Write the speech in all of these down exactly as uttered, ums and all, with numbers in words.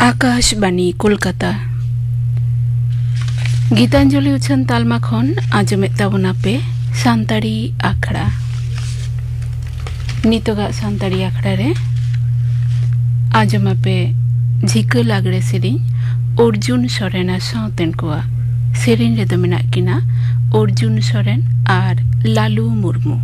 ᱟᱠᱟᱥᱵᱟᱱᱤ ᱠᱳᱞᱠᱟᱛᱟ᱾ ᱜᱤᱛᱟᱧᱡᱚᱞᱤ ᱩᱪᱷᱟᱹᱱ ᱛᱟᱞᱢᱟ ᱠᱷᱚᱱ ᱟᱸᱡᱚᱢᱮᱫ ᱛᱟᱵᱚᱱᱟᱯᱮ ᱥᱟᱱᱛᱟᱲᱤ ᱟᱠᱷᱲᱟ᱾ ᱱᱤᱛᱚᱜᱟᱜ ᱥᱟᱱᱛᱟᱲᱤ ᱟᱠᱷᱲᱟ ᱨᱮ ᱟᱸᱡᱚᱢᱟᱯᱮ ᱡᱷᱤᱠᱟᱹ ᱞᱟᱜᱽᱲᱮ ᱥᱮᱨᱮᱧ ᱚᱨᱡᱩᱱ ᱥᱚᱨᱮᱱ ᱟᱨ ᱥᱟᱶᱛᱮᱱ ᱠᱚᱣᱟᱜ᱾ ᱥᱮᱨᱮᱧ ᱨᱮᱫᱚ ᱢᱮᱱᱟᱜ ᱠᱤᱱᱟ ᱚᱨᱡᱩᱱ ᱥᱚᱨᱮᱱ ᱟᱨ ᱞᱟᱞᱩ ᱢᱩᱨᱢᱩ᱾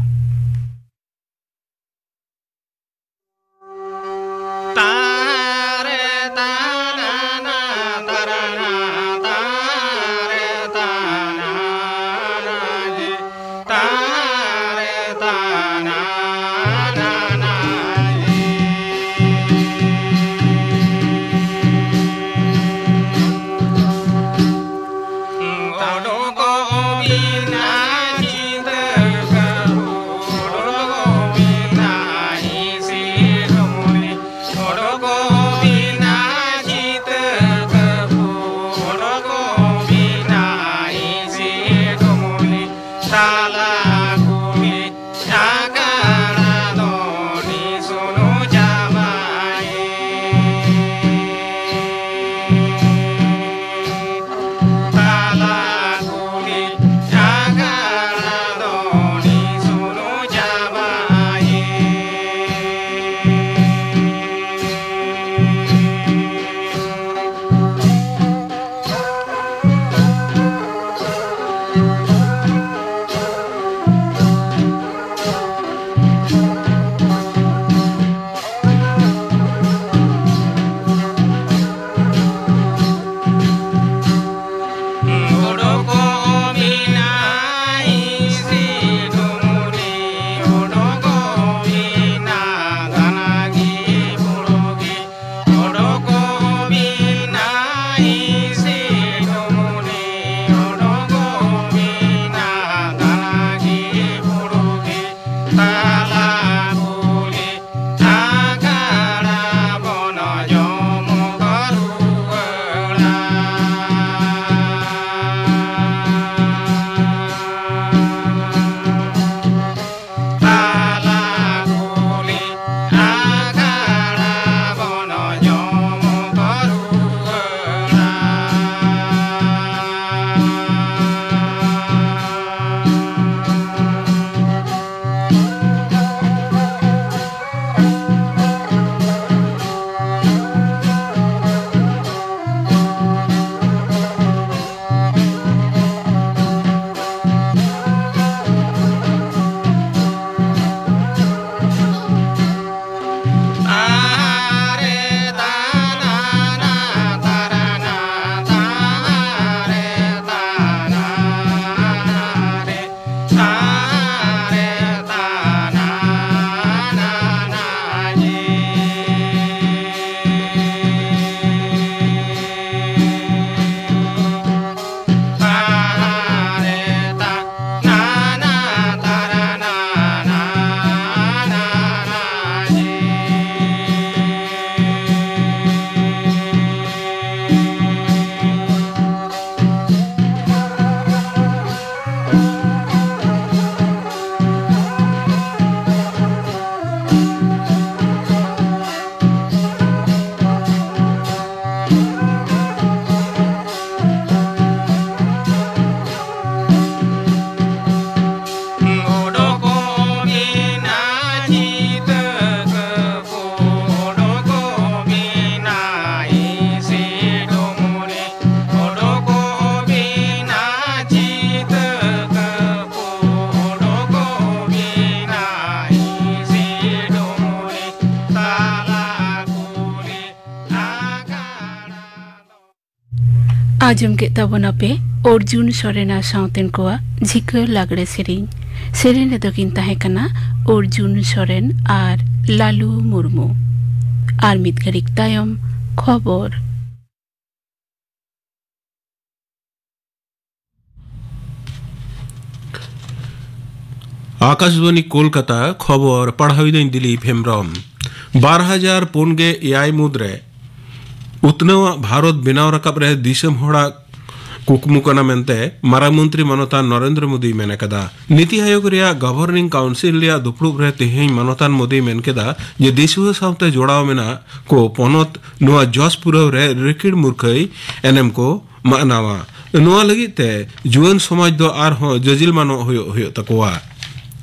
ᱟᱸᱡᱚᱢ ᱠᱮᱫ ᱛᱟᱵᱚᱱᱟᱯᱮ ᱚᱨᱡᱩᱱ ᱥᱚᱨᱮᱱ ᱟᱨ ᱥᱟᱶᱛᱮᱱ ᱠᱚᱣᱟᱜ ᱡᱷᱤᱠᱟᱹ ᱞᱟᱜᱽᱲᱮ ᱥᱮᱨᱮᱧ᱾ ᱥᱮᱨᱮᱧ ᱨᱮᱫᱚ ᱠᱤᱱ ᱛᱟᱦᱮᱸ ᱠᱟᱱᱟ ᱚᱨᱡᱩᱱ ᱥᱚᱨᱮᱱ ᱟᱨ ᱞᱟᱞᱩ ᱢᱩᱨᱢᱩ᱾ ᱟᱨ ᱢᱤᱫ ᱜᱷᱟᱹᱲᱤᱡ ᱛᱟᱭᱚᱢ ᱠᱷᱚᱵᱚᱨ᱾ ᱟᱠᱟᱥᱵᱟᱱᱤ ᱠᱳᱞᱠᱟᱛᱟ, ᱠᱷᱚᱵᱚᱨ ᱯᱟᱲᱦᱟᱣᱤᱫᱟᱹᱧ ᱫᱤᱞᱤᱯ ᱦᱮᱢᱵᱽᱨᱚᱢ᱾ ᱵᱟᱨ ᱦᱟᱡᱟᱨ ᱯᱩᱱ ᱜᱮ ᱮᱭᱟᱭ ᱢᱩᱫᱽᱨᱮ ᱩᱛᱱᱟᱹᱣᱟᱜ ᱵᱷᱟᱨᱚᱛ ᱵᱮᱱᱟᱣ ᱨᱟᱠᱟᱵ ᱨᱮ ᱫᱤᱥᱚᱢ ᱦᱚᱲᱟᱜ ᱠᱩᱠᱢᱩ ᱠᱟᱱᱟ ᱢᱮᱱᱛᱮ ᱢᱟᱨᱟᱝ ᱢᱚᱱᱛᱨᱤ ᱢᱟᱱᱚᱛᱟᱱ ᱱᱚᱨᱮᱱᱫᱨᱚ ᱢᱳᱫᱤᱭ ᱢᱮᱱ ᱟᱠᱟᱫᱟ᱾ ᱱᱤᱛᱤ ᱟᱭᱳᱜᱽ ᱨᱮᱭᱟᱜ ᱜᱚᱵᱷᱚᱨᱱᱤᱝ ᱠᱟᱣᱩᱱᱥᱤᱞ ᱨᱮᱭᱟᱜ ᱫᱩᱯᱲᱩᱵ ᱨᱮ ᱛᱮᱦᱮᱧ ᱢᱟᱱᱚᱛᱟᱱ ᱢᱳᱫᱤᱭ ᱢᱮᱱ ᱠᱮᱫᱟ ᱡᱮ ᱫᱤᱥᱩᱣᱟᱹ ᱥᱟᱶᱛᱮ ᱡᱚᱲᱟᱣ ᱢᱮᱱᱟᱜ ᱠᱚ ᱯᱚᱱᱚᱛ ᱱᱚᱣᱟ ᱡᱚᱥ ᱯᱩᱨᱟᱹᱣ ᱨᱮ ᱨᱤᱠᱤᱲ ᱢᱩᱨᱠᱷᱟᱹᱭ ᱮᱱᱮᱢ ᱠᱚ ᱢᱟᱱᱟᱣᱟ᱾ ᱱᱚᱣᱟ ᱞᱟᱹᱜᱤᱫ ᱛᱮ ᱡᱩᱣᱟᱹᱱ ᱥᱚᱢᱟᱡᱽ ᱫᱚ ᱟᱨᱦᱚᱸ ᱡᱚᱡᱤᱞ ᱢᱟᱱᱚᱜ ᱦᱩᱭᱩᱜ, ᱦᱩᱭᱩᱜ ᱛᱟᱠᱚᱣᱟ᱾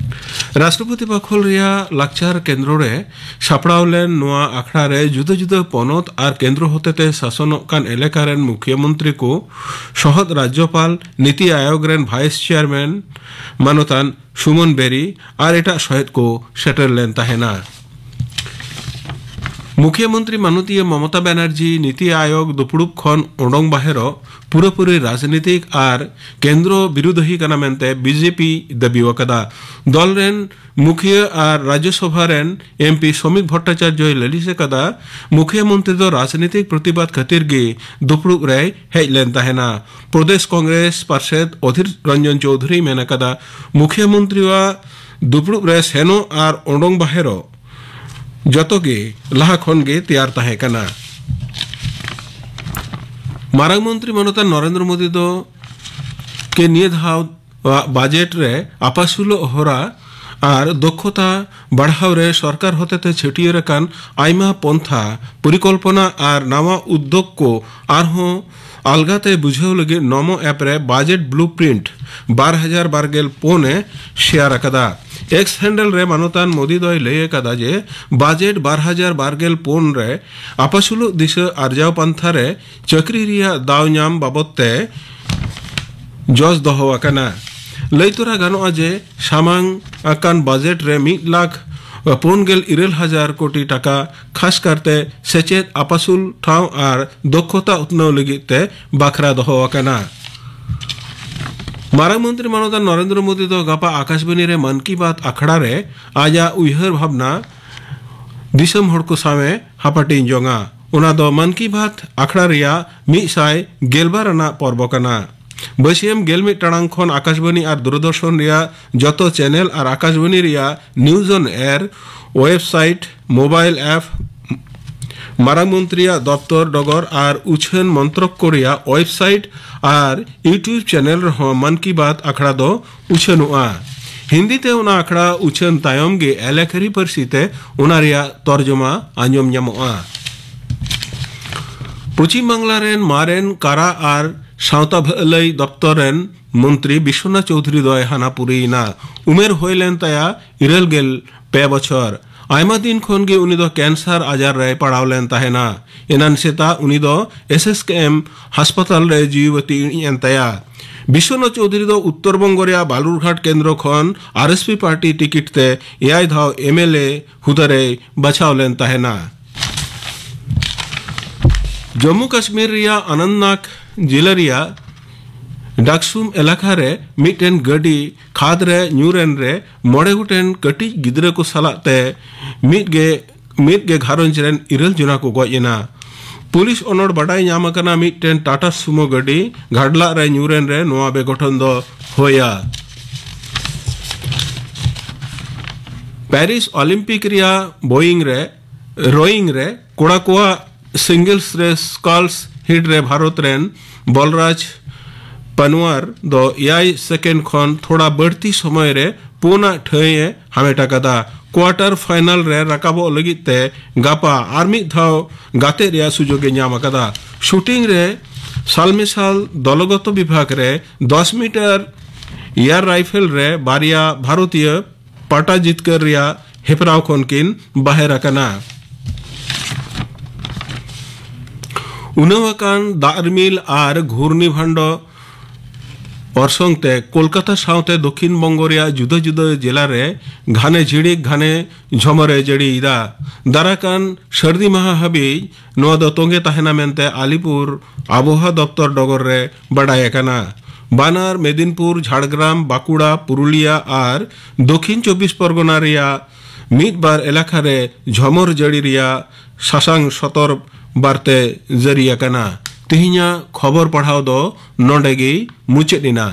ᱨᱟᱥᱴᱨᱚᱯᱚᱛᱤ ᱵᱟᱠᱷᱳᱞ ᱨᱮᱭᱟᱜ ᱞᱟᱠᱪᱟᱨ ᱠᱮᱱᱫᱨᱚ ᱨᱮ ᱥᱟᱯᱲᱟᱣ ᱞᱮᱱ ᱱᱚᱣᱟ ᱟᱠᱷᱲᱟ ᱨᱮ ᱡᱩᱫᱟᱹ ᱡᱩᱫᱟᱹ ᱯᱚᱱᱚᱛ ᱟᱨ ᱠᱮᱱᱫᱨᱚ ᱦᱚᱛᱮᱛᱮ ᱥᱟᱥᱚᱱᱚᱜ ᱠᱟᱱ ᱮᱞᱟᱠᱟ ᱨᱮᱱ ᱢᱩᱠᱷᱤᱭᱟᱹ ᱢᱚᱱᱛᱨᱤ ᱠᱚ, ᱥᱚᱦᱚᱫ ᱨᱟᱡᱽᱡᱚᱯᱟᱞ, ᱱᱤᱛᱤ ᱟᱭᱳᱜᱽ ᱨᱮᱱ ᱵᱷᱟᱭᱤᱥ ᱪᱮᱭᱟᱨᱢᱮᱱ ᱢᱟᱱᱚᱛᱟᱱ ᱥᱩᱢᱚᱱ ᱵᱮᱨᱤ ᱟᱨ ᱮᱴᱟᱜ ᱥᱚᱦᱮᱫ ᱠᱚ ᱥᱮᱴᱮᱨ ᱞᱮᱱ ᱛᱟᱦᱮᱱᱟ᱾ ᱢᱩᱠᱷᱭᱟᱹ ᱢᱚᱱᱛᱨᱤ ᱢᱟᱱᱚᱛᱤᱭᱟᱹ ᱢᱚᱢᱚᱛᱟ ᱵᱟᱱᱟᱨᱡᱤ ᱱᱤᱛᱤ ᱟᱭᱳᱜᱽ ᱫᱩᱯᱲᱩᱵ ᱠᱷᱚᱱ ᱚᱰᱚᱝ ᱵᱟᱦᱮᱨᱚᱜ ᱯᱩᱨᱟᱹᱯᱩᱨᱤ ᱨᱟᱡᱽᱱᱤᱛᱤᱠ ᱟᱨ ᱠᱮᱱᱫᱨᱚ ᱵᱤᱨᱩᱫᱷᱤ ᱠᱟᱱᱟ ᱢᱮᱱᱛᱮ ᱵᱤᱡᱮᱯᱤ ᱫᱟᱹᱵᱤ ᱟᱠᱟᱫᱟ᱾ ᱫᱚᱞ ᱨᱮᱱ ᱢᱩᱠᱷᱭᱟᱹ ᱟᱨ ᱨᱟᱡᱽᱡᱚᱥᱚᱵᱷᱟ ᱨᱮᱱ ᱮᱢᱯᱤ ᱥᱚᱢᱤᱠ ᱵᱷᱚᱴᱴᱟᱪᱟᱨᱡᱚᱭ ᱞᱟᱹᱞᱤᱥ ᱟᱠᱟᱫᱟ, ᱢᱩᱠᱷᱭᱟᱹ ᱢᱚᱱᱛᱨᱤ ᱫᱚ ᱨᱟᱡᱽᱱᱤᱛᱤᱠ ᱯᱨᱚᱛᱤᱵᱟᱫ ᱠᱷᱟᱹᱛᱤᱨ ᱜᱮ ᱫᱩᱯᱲᱩᱵ ᱨᱮᱭ ᱦᱮᱡ ᱞᱮᱱ ᱛᱟᱦᱮᱱᱟ᱾ ᱯᱨᱚᱫᱮᱥ ᱠᱚᱝᱜᱨᱮᱥ ᱯᱟᱨᱥᱮᱫ ᱚᱫᱷᱤᱨ ᱨᱚᱧᱡᱚᱱ ᱪᱳᱣᱫᱷᱩᱨᱤᱭ ᱢᱮᱱ ᱟᱠᱟᱫᱟ, ᱢᱩᱠᱷᱭᱟᱹ ᱢᱚᱱᱛᱨᱤᱣᱟᱜ ᱫᱩᱯᱲᱩᱵ ᱨᱮ ᱥᱮᱱᱚᱜ ᱟᱨ ᱚᱰᱚᱝ ᱵᱟᱦᱮᱨᱚᱜ ᱡᱚᱛᱚ ᱜᱮ ᱞᱟᱦᱟ ᱠᱷᱚᱱ ᱜᱮ ᱛᱮᱭᱟᱨ ᱛᱟᱦᱮᱸ ᱠᱟᱱᱟ᱾ ᱢᱟᱨᱟᱝ ᱢᱚᱱᱛᱨᱤ ᱢᱟᱱᱚᱛᱟᱱ ᱱᱚᱨᱮᱱᱫᱨᱚ ᱢᱳᱫᱤ ᱫᱚ ᱠᱮ ᱱᱤᱭᱟᱹ ᱫᱷᱟᱣ ᱟᱜ ᱵᱟᱡᱮᱴ ᱨᱮ ᱟᱯᱟᱥᱩᱞᱚᱜ ᱦᱚᱨᱟ ᱟᱨ ᱫᱚᱠᱷᱚᱛᱟ ᱵᱟᱲᱦᱟᱣ ᱨᱮ ᱥᱚᱨᱠᱟᱨ ᱦᱚᱛᱮᱛᱮ ᱪᱷᱟᱹᱴᱭᱟᱹᱨ ᱟᱠᱟᱱ ᱟᱭᱢᱟ ᱯᱚᱱᱛᱷᱟ, ᱯᱚᱨᱤᱠᱚᱞᱯᱚᱱᱟ ᱟᱨ ᱱᱟᱣᱟ ᱩᱫᱽᱫᱳᱜᱽ ᱠᱚ ᱟᱨᱦᱚᱸ ᱟᱞᱜᱟᱛᱮ ᱵᱩᱡᱷᱟᱹᱣ ᱞᱟᱹᱜᱤᱫ ᱱᱚᱢᱚ ᱮᱯ ᱨᱮ ᱵᱟᱡᱮᱴ ᱵᱞᱩᱯᱨᱤᱱᱴ ᱵᱟᱨ ᱦᱟᱡᱟᱨ ᱵᱟᱨ ᱜᱮᱞ ᱯᱩᱱ ᱮ ᱥᱮᱭᱟᱨ ᱟᱠᱟᱫᱟ᱾ ᱮᱠᱥ ᱦᱮᱱᱰᱮᱞ ᱨᱮ ᱢᱟᱱᱚᱛᱟᱱ ᱢᱳᱫᱤ ᱫᱚᱭ ᱞᱟᱹᱭ ᱟᱠᱟᱫᱟ ᱡᱮ ᱵᱟᱡᱮᱴ ᱵᱟᱨ ᱦᱟᱡᱟᱨ ᱵᱟᱨ ᱜᱮᱞ ᱯᱩᱱ ᱨᱮ ᱟᱯᱟᱥᱩᱞᱚᱜ ᱫᱤᱥᱟᱹ ᱟᱨᱡᱟᱣ ᱯᱟᱱᱛᱷᱟ ᱨᱮ ᱪᱟᱹᱠᱨᱤ ᱨᱮᱭᱟᱜ ᱫᱟᱣ ᱧᱟᱢ ᱵᱟᱵᱚᱛ ᱛᱮ ᱡᱚᱥ ᱫᱚᱦᱚ ᱟᱠᱟᱱᱟ᱾ ᱞᱟᱹᱭ ᱛᱚᱨᱟ ᱜᱟᱱᱚᱜᱼᱟ ᱡᱮ ᱥᱟᱢᱟᱝ ᱟᱠᱟᱱ ᱵᱟᱡᱮᱴ ᱨᱮ ᱢᱤᱫ ᱞᱟᱠᱷ ᱯᱩᱱ ᱜᱮᱞ ᱤᱨᱟᱹᱞ ᱦᱟᱡᱟᱨ ᱠᱳᱴᱤ ᱴᱟᱠᱟ ᱠᱷᱟᱥ ᱠᱟᱨᱛᱮ ᱥᱮᱪᱮᱫ, ᱟᱯᱟᱥᱩᱞ ᱴᱷᱟᱶ ᱟᱨ ᱫᱚᱠᱷᱚᱛᱟ ᱩᱛᱱᱟᱹᱣ ᱞᱟᱹᱜᱤᱫ ᱛᱮ ᱵᱟᱠᱷᱨᱟ ᱫᱚᱦᱚ ᱟᱠᱟᱱᱟ᱾ ᱢᱟᱨᱟᱝ ᱢᱚᱱᱛᱨᱤ ᱢᱟᱱᱚᱛᱟᱱ ᱱᱚᱨᱮᱱᱫᱨᱚ ᱢᱳᱫᱤ ᱫᱚ ᱜᱟᱯᱟ ᱟᱠᱟᱥᱵᱟᱱᱤ ᱨᱮ ᱢᱟᱱ ᱠᱤ ᱵᱟᱛ ᱟᱠᱷᱲᱟ ᱨᱮ ᱟᱡᱟᱜ ᱩᱭᱦᱟᱹᱨ ᱵᱷᱟᱵᱽᱱᱟ ᱫᱤᱥᱚᱢ ᱦᱚᱲ ᱠᱚ ᱥᱟᱶ ᱮ ᱦᱟᱯᱟᱴᱤᱧ ᱡᱚᱝᱟ᱾ ᱚᱱᱟ ᱫᱚ ᱢᱟᱱ ᱠᱤ ᱵᱟᱛ ᱟᱠᱷᱲᱟ ᱨᱮᱭᱟᱜ ᱢᱤᱫ ᱥᱟᱭ ᱜᱮᱞ ᱵᱟᱨ ᱟᱱᱟᱜ ᱯᱚᱨᱵᱚ ᱠᱟᱱᱟ᱾ ᱵᱟᱹᱥᱭᱟᱹᱢ ᱜᱮᱞ ᱢᱤᱫ ᱴᱟᱲᱟᱝ ᱠᱷᱚᱱ ᱟᱠᱟᱥᱵᱟᱱᱤ ᱟᱨ ᱫᱩᱨᱫᱚᱨᱥᱚᱱ ᱨᱮᱭᱟᱜ ᱡᱚᱛᱚ ᱪᱮᱱᱮᱞ ᱟᱨ ᱟᱠᱟᱥᱵᱟᱱᱤ ᱨᱮᱭᱟᱜ News on Air website, mobile app, ᱢᱟᱨᱟᱝ ᱢᱚᱱᱛᱨᱤᱭᱟᱜ ᱫᱚᱯᱛᱚᱨ ᱰᱚᱜᱚᱨ ᱟᱨ ᱩᱪᱷᱟᱹᱱ ᱢᱚᱱᱛᱨᱚᱠ ᱠᱚ ᱨᱮᱭᱟᱜ website ᱟᱨ YouTube ᱪᱮᱱᱮᱞ ᱨᱮᱦᱚᱸ ᱢᱟᱱ ᱠᱤ ᱵᱟᱛ ᱟᱠᱷᱲᱟ ᱫᱚ ᱩᱪᱷᱟᱹᱱᱚᱜᱼᱟ᱾ ᱦᱤᱱᱫᱤ ᱛᱮ ᱚᱱᱟ ᱟᱠᱷᱲᱟ ᱩᱪᱷᱟᱹᱱ ᱛᱟᱭᱚᱢ ᱜᱮ ᱮᱞᱟᱠᱟᱨᱤ ᱯᱟᱹᱨᱥᱤ ᱛᱮ ᱚᱱᱟ ᱨᱮᱭᱟᱜ ᱛᱚᱨᱡᱚᱢᱟ ᱟᱸᱡᱚᱢ ᱧᱟᱢᱚᱜᱼᱟ᱾ ᱯᱚᱪᱷᱤᱢ ᱵᱟᱝᱞᱟ ᱨᱮᱱ ᱢᱟᱨᱮᱱ ᱠᱟᱨᱟ ᱟᱨ ᱥᱟᱶᱛᱟ ᱵᱷᱟᱹᱞᱟᱹᱭ ᱫᱚᱯᱛᱚᱨ ᱨᱮᱱ ᱢᱚᱱᱛᱨᱤ ᱵᱤᱥᱣᱚᱱᱟᱛᱷ ᱪᱳᱣᱫᱷᱩᱨᱤ ᱫᱚᱭ ᱦᱟᱱᱟ ᱯᱩᱨᱤᱭᱮᱱᱟ᱾ ᱩᱢᱮᱨ ᱦᱩᱭ ᱞᱮᱱ ᱛᱟᱭᱟ ᱤᱨᱟᱹᱞ ᱜᱮᱞ ᱯᱮ ᱵᱚᱪᱷᱚᱨ᱾ ᱟᱭᱢᱟ ᱫᱤᱱ ᱠᱷᱚᱱ ᱜᱮ ᱩᱱᱤ ᱫᱚ ᱠᱮᱱᱥᱟᱨ ᱟᱡᱟᱨ ᱨᱮᱭ ᱯᱟᱲᱟᱣ ᱞᱮᱱ ᱛᱟᱦᱮᱱᱟ᱾ ᱮᱱᱟᱱ ᱥᱮᱛᱟᱜ ᱩᱱᱤ ᱫᱚ S S K M ᱦᱟᱥᱯᱟᱛᱟᱞ ᱨᱮ ᱡᱤᱣᱤ ᱵᱟᱹᱛᱤ ᱤᱬᱤᱡ ᱮᱱ ᱛᱟᱭᱟ᱾ ᱵᱤᱥᱣᱚᱱᱟᱛᱷ ᱪᱳᱣᱫᱷᱩᱨᱤ ᱫᱚ ᱩᱛᱛᱚᱨ ᱵᱚᱝᱜᱚ ᱨᱮᱭᱟᱜ ᱵᱟᱞᱩᱨᱜᱷᱟᱴ ᱠᱮᱱᱫᱨᱚ ᱠᱷᱚᱱ R S P party ticket ᱛᱮ ᱮᱭᱟᱭ ᱫᱷᱟᱣ M L A ᱦᱩᱫᱟᱹ ᱨᱮᱭ ᱵᱟᱪᱷᱟᱣ ᱞᱮᱱ ᱛᱟᱦᱮᱱᱟ᱾ ᱡᱚᱢᱢᱩ ᱠᱟᱥᱢᱤᱨ ᱨᱮᱭᱟᱜ ᱟᱱᱚᱱᱛᱱᱟᱜᱽ ᱡᱤᱞᱟᱹ ᱨᱮᱭᱟᱜ ᱰᱟᱠᱥᱩᱢ ᱮᱞᱟᱠᱟ ᱨᱮ ᱢᱤᱫᱴᱮᱱ ᱜᱟᱹᱰᱤ ᱠᱷᱟᱫᱽ ᱨᱮ ᱧᱩᱨ ᱮᱱ ᱨᱮ ᱢᱚᱬᱮ ᱜᱚᱴᱮᱱ ᱠᱟᱹᱴᱤᱡ ᱜᱤᱫᱽᱨᱟᱹ ᱠᱚ ᱥᱟᱞᱟᱜ ᱛᱮ ᱢᱤᱫ ᱜᱮ, ᱢᱤᱫ ᱜᱮ ᱜᱷᱟᱨᱚᱸᱡᱽ ᱨᱮᱱ ᱤᱨᱟᱹᱞ ᱡᱚᱱᱟ ᱠᱚ ᱜᱚᱡ ᱮᱱᱟ᱾ ᱯᱩᱞᱤᱥ ᱚᱱᱚᱲ ᱵᱟᱰᱟᱭ ᱧᱟᱢ ᱟᱠᱟᱱᱟ, ᱢᱤᱫᱴᱮᱱ ᱴᱟᱴᱟ ᱥᱩᱢᱳ ᱜᱟᱹᱰᱤ ᱜᱷᱟᱰᱞᱟᱜ ᱨᱮ ᱧᱩᱨ ᱮᱱ ᱨᱮ ᱱᱚᱣᱟ ᱵᱮᱜᱷᱚᱴᱚᱱ ᱫᱚ ᱦᱩᱭᱟ᱾ ᱯᱮᱨᱤᱥ ᱚᱞᱤᱢᱯᱤᱠ ᱨᱮᱭᱟᱜ ᱵᱳᱭᱤᱝ ᱨᱮ, ᱨᱳᱭᱤᱝ ᱨᱮ ᱠᱚᱲᱟ ᱠᱚᱣᱟᱜ ᱥᱤᱝᱜᱚᱞᱥ ᱨᱮ ᱥᱠᱟᱞᱥ ᱦᱤᱴ ᱨᱮ ᱵᱷᱟᱨᱚᱛ ᱨᱮᱱ ᱵᱚᱞᱨᱟᱡᱽ ᱯᱟᱱᱣᱟᱨ ᱫᱚ ᱮᱭᱟᱭ ᱥᱮᱠᱮᱱᱰ ᱠᱷᱚᱱ ᱛᱷᱚᱲᱟ ᱵᱟᱹᱲᱛᱤ ᱥᱚᱢᱚᱭ ᱨᱮ ᱯᱩᱱᱟᱜ ᱴᱷᱟᱹᱭ ᱮ ᱦᱟᱢᱮᱴ ᱟᱠᱟᱫᱟ᱾ ᱠᱣᱟᱴᱟᱨ ᱯᱷᱟᱭᱱᱟᱞ ᱨᱮ ᱨᱟᱠᱟᱵᱚᱜ ᱞᱟᱹᱜᱤᱫ ᱛᱮ ᱜᱟᱯᱟ ᱟᱨ ᱢᱤᱫ ᱫᱷᱟᱣ ᱜᱟᱛᱮᱜ ᱨᱮᱭᱟᱜ ᱥᱩᱡᱳᱜ ᱮ ᱧᱟᱢ ᱟᱠᱟᱫᱟ᱾ ᱥᱩᱴᱤᱝ ᱨᱮ ᱥᱟᱞᱢᱮᱥᱟᱞ ᱫᱚᱞᱚᱜᱚᱛᱚ ᱵᱤᱵᱷᱟᱜᱽ ᱨᱮ ᱫᱚᱥ ᱢᱤᱴᱟᱨ ᱮᱭᱟᱨ ᱨᱟᱭᱯᱷᱮᱞ ᱨᱮ ᱵᱟᱨᱭᱟ ᱵᱷᱟᱨᱚᱛᱤᱭᱟᱹ ᱯᱟᱴᱟ ᱡᱤᱛᱠᱟᱹᱨ ᱨᱮᱭᱟᱜ ᱦᱮᱯᱨᱟᱣ ᱠᱷᱚᱱ ᱠᱤᱱ ᱵᱟᱦᱮᱨ ᱟᱠᱟᱱᱟ᱾ ᱩᱱᱟᱹᱣ ᱟᱠᱟᱱ ᱫᱟᱜ ᱨᱤᱢᱤᱞ ᱟᱨ ᱜᱷᱩᱨᱱᱤ ᱵᱷᱟᱱᱰᱚ ᱚᱨᱥᱚᱝ ᱛᱮ ᱠᱳᱞᱠᱟᱛᱟ ᱥᱟᱶᱛᱮ ᱫᱚᱠᱷᱤᱱ ᱵᱚᱝᱜᱚ ᱨᱮᱭᱟᱜ ᱡᱩᱫᱟᱹ ᱡᱩᱫᱟᱹ ᱡᱮᱞᱟ ᱨᱮ ᱜᱷᱟᱱᱮ ᱡᱷᱤᱲᱤᱠ ᱜᱷᱟᱱᱮ ᱡᱷᱚᱢᱚᱨᱮ ᱡᱟᱹᱲᱤᱭᱮᱫᱟ᱾ ᱫᱟᱨᱟᱠᱟᱱ ᱥᱟᱹᱨᱫᱤ ᱢᱟᱦᱟ ᱦᱟᱹᱵᱤᱡ ᱱᱚᱣᱟ ᱫᱚ ᱛᱚᱸᱜᱮ ᱛᱟᱦᱮᱱᱟ ᱢᱮᱱᱛᱮ ᱟᱞᱤᱯᱩᱨ ᱟᱵᱚᱦᱟᱣᱟ ᱫᱚᱯᱛᱚᱨ ᱰᱚᱜᱚᱨ ᱨᱮ ᱵᱟᱰᱟᱭ ᱟᱠᱟᱱᱟ᱾ ᱵᱟᱱᱟᱨ ᱢᱮᱫᱤᱱᱯᱩᱨ, ᱡᱷᱟᱲᱜᱨᱟᱢ, ᱵᱟᱸᱠᱩᱲᱟ, ᱯᱩᱨᱩᱞᱤᱭᱟ ᱟᱨ ᱫᱚᱠᱷᱤᱱ ᱪᱚᱵᱵᱤᱥ ᱯᱚᱨᱜᱚᱱᱟ ᱨᱮᱭᱟᱜ ᱢᱤᱫ ᱵᱟᱨ ᱮᱞᱟᱠᱟ ᱨᱮ ᱡᱷᱚᱢᱚᱨ ᱡᱟᱹᱲᱤ ᱨᱮᱭᱟᱜ ᱥᱟᱥᱟᱝ ᱥᱚᱛᱚᱨ ᱵᱟᱨᱛᱮ ᱡᱟᱹᱨᱤ ᱟᱠᱟᱱᱟ᱾ ᱛᱮᱦᱮᱧᱟᱜ ᱠᱷᱚᱵᱚᱨ ᱯᱟᱲᱦᱟᱣ ᱫᱚ ᱱᱚᱰᱮ ᱜᱮ ᱢᱩᱪᱟᱹᱫ ᱮᱱᱟ᱾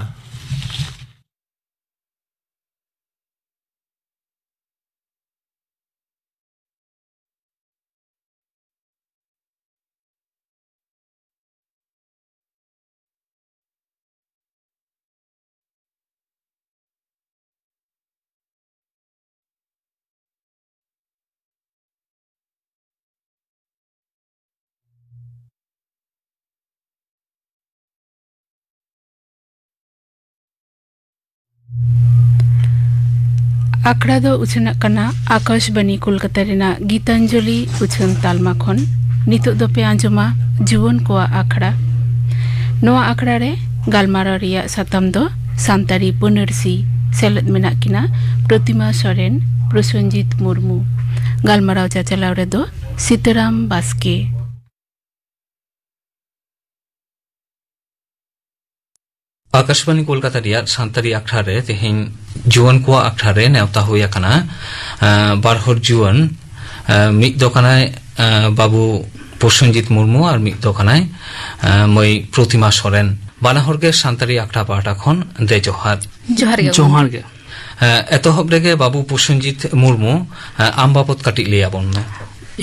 ᱟᱠᱷᱲᱟ ᱫᱚ ᱩᱪᱷᱟᱹᱱᱚᱜ ᱠᱟᱱᱟ ᱟᱠᱟᱥᱵᱟᱱᱤ ᱠᱳᱞᱠᱟᱛᱟ ᱨᱮᱱᱟᱜ ᱜᱤᱛᱟᱧᱡᱚᱞᱤ ᱩᱪᱷᱟᱹᱱ ᱛᱟᱞᱢᱟ ᱠᱷᱚᱱ᱾ ᱱᱤᱛᱚᱜ ᱫᱚᱯᱮ ᱟᱸᱡᱚᱢᱟ ᱡᱩᱣᱟᱹᱱ ᱠᱚᱣᱟᱜ ᱟᱠᱷᱲᱟ᱾ ᱱᱚᱣᱟ ᱟᱠᱷᱲᱟ ᱨᱮ ᱜᱟᱞᱢᱟᱨᱟᱣ ᱨᱮᱭᱟᱜ ᱥᱟᱛᱟᱢ ᱫᱚ ᱥᱟᱱᱛᱟᱲᱤ ᱯᱟᱹᱱᱟᱹᱨᱥᱤ᱾ ᱥᱮᱞᱮᱫ ᱢᱮᱱᱟᱜ ᱠᱤᱱᱟ ᱯᱨᱚᱛᱤᱢᱟ ᱥᱚᱨᱮᱱ, ᱯᱨᱚᱥᱚᱱᱡᱤᱛ ᱢᱩᱨᱢᱩ᱾ ᱜᱟᱞᱢᱟᱨᱟᱣ ᱪᱟᱪᱟᱞᱟᱣ ᱨᱮᱫᱚ ᱥᱤᱛᱟᱨᱟᱢ ᱵᱟᱥᱠᱮ᱾ ᱟᱠᱟᱥᱵᱟᱱᱤ ᱠᱳᱞᱠᱟᱛᱟ ᱨᱮᱭᱟᱜ ᱥᱟᱱᱛᱟᱲᱤ ᱟᱠᱷᱲᱟ ᱨᱮ ᱛᱮᱦᱮᱧ ᱡᱩᱣᱟᱹᱱ ᱠᱚᱣᱟᱜ ᱟᱠᱷᱲᱟ ᱨᱮ ᱱᱮᱣᱛᱟ ᱦᱩᱭ ᱟᱠᱟᱱᱟ, ᱟᱸ, ᱵᱟᱨ ᱦᱚᱲ ᱡᱩᱣᱟᱹᱱ᱾ ᱟᱸ, ᱢᱤᱫ ᱫᱚ ᱠᱟᱱᱟᱭ, ᱟᱸ, ᱵᱟᱹᱵᱩ ᱯᱨᱚᱥᱮᱱᱡᱤᱛ ᱢᱩᱨᱢᱩ ᱟᱨ ᱢᱤᱫ ᱫᱚ ᱠᱟᱱᱟᱭ, ᱟᱸ, ᱢᱟᱹᱭ ᱯᱨᱚᱛᱤᱢᱟ ᱥᱚᱨᱮᱱ᱾ ᱵᱟᱱᱟ ᱦᱚᱲ ᱜᱮ ᱥᱟᱱᱛᱟᱲᱤ ᱟᱠᱷᱲᱟ ᱯᱟᱦᱴᱟ ᱠᱷᱚᱱ ᱫᱮ ᱡᱚᱦᱟᱨ᱾ ᱡᱚᱦᱟᱨ ᱜᱮ᱾ ᱡᱚᱦᱟᱨ ᱜᱮ᱾ ᱟᱸ, ᱮᱛᱚᱦᱚᱵ ᱨᱮᱜᱮ ᱵᱟᱹᱵᱩ ᱯᱨᱚᱥᱮᱱᱡᱤᱛ ᱢᱩᱨᱢᱩ, ᱟᱸ, ᱟᱢ ᱵᱟᱵᱚᱛ ᱠᱟᱹᱴᱤᱡ ᱞᱟᱹᱭ ᱟᱵᱚᱱ ᱢᱮ᱾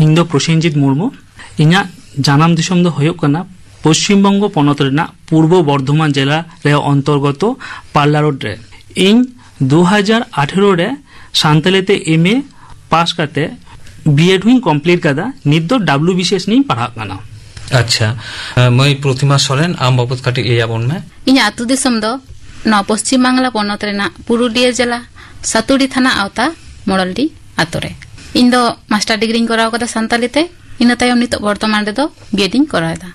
ᱤᱧ ᱫᱚ ᱯᱨᱚᱥᱮᱱᱡᱤᱛ ᱢᱩᱨᱢᱩ᱾ ᱤᱧᱟᱹᱜ ᱡᱟᱱᱟᱢ ᱫᱤᱥᱚᱢ ᱫᱚ ᱦᱩᱭᱩᱜ ᱠᱟᱱᱟ ᱯᱚᱥᱪᱤᱢ ᱵᱚᱝᱜᱚ ᱯᱚᱱᱚᱛ ᱨᱮᱱᱟᱜ ᱯᱩᱨᱵᱚ ᱵᱚᱨᱫᱷᱚᱢᱟᱱ ᱡᱮᱞᱟ ᱨᱮ ᱚᱱᱛᱚᱨᱜᱚᱛᱚ ᱯᱟᱞᱞᱟ ᱨᱳᱰ ᱨᱮ᱾ ᱤᱧ ᱫᱩ ᱦᱟᱡᱟᱨ ᱟᱴᱷᱮᱨᱚ ᱨᱮ ᱥᱟᱱᱛᱟᱞᱤ ᱛᱮ ᱮᱢ ᱮ ᱯᱟᱥ ᱠᱟᱛᱮ ᱵᱤ ᱮᱰ ᱦᱚᱸᱧ ᱠᱚᱢᱯᱞᱤᱴ ᱠᱟᱫᱟ᱾ ᱱᱤᱛ ᱫᱚ ᱰᱟᱵᱞᱤᱭᱩ ᱵᱤ ᱥᱤ ᱮᱥ ᱱᱤᱭᱮᱧ ᱯᱟᱲᱦᱟᱜ ᱠᱟᱱᱟ᱾ ᱟᱪᱪᱷᱟ, ᱢᱟᱹᱭ ᱯᱨᱚᱛᱤᱢᱟ ᱥᱚᱨᱮᱱ, ᱟᱢ ᱵᱟᱵᱚᱛ ᱠᱟᱹᱴᱤᱡ ᱞᱟᱹᱭ ᱟᱵᱚᱱ ᱢᱮ᱾ ᱤᱧᱟᱹᱜ ᱟᱹᱛᱩ ᱫᱤᱥᱚᱢ ᱫᱚ ᱱᱚᱣᱟ ᱯᱚᱥᱪᱤᱢ ᱵᱟᱝᱞᱟ ᱯᱚᱱᱚᱛ ᱨᱮᱱᱟᱜ ᱯᱩᱨᱩᱞᱤᱭᱟᱹ ᱡᱮᱞᱟ ᱥᱟᱛᱩᱲᱤ ᱛᱷᱟᱱᱟ ᱟᱣᱛᱟ ᱢᱚᱲᱚᱞᱰᱤ ᱟᱛᱳ ᱨᱮ᱾ ᱤᱧ ᱫᱚ ᱢᱟᱥᱴᱟᱨ ᱰᱤᱜᱽᱨᱤᱧ ᱠᱚᱨᱟᱣ ᱠᱟᱫᱟ ᱥᱟᱱᱛᱟᱞᱤ ᱛᱮ᱾ ᱤᱱᱟᱹ ᱛᱟᱭᱚᱢ ᱱᱤᱛᱚᱜ ᱵᱚᱨᱛᱚᱢᱟᱱ ᱨᱮᱫᱚ ᱵᱤ ᱮᱰ ᱤᱧ ᱠᱚᱨᱟᱣ ᱮᱫᱟ᱾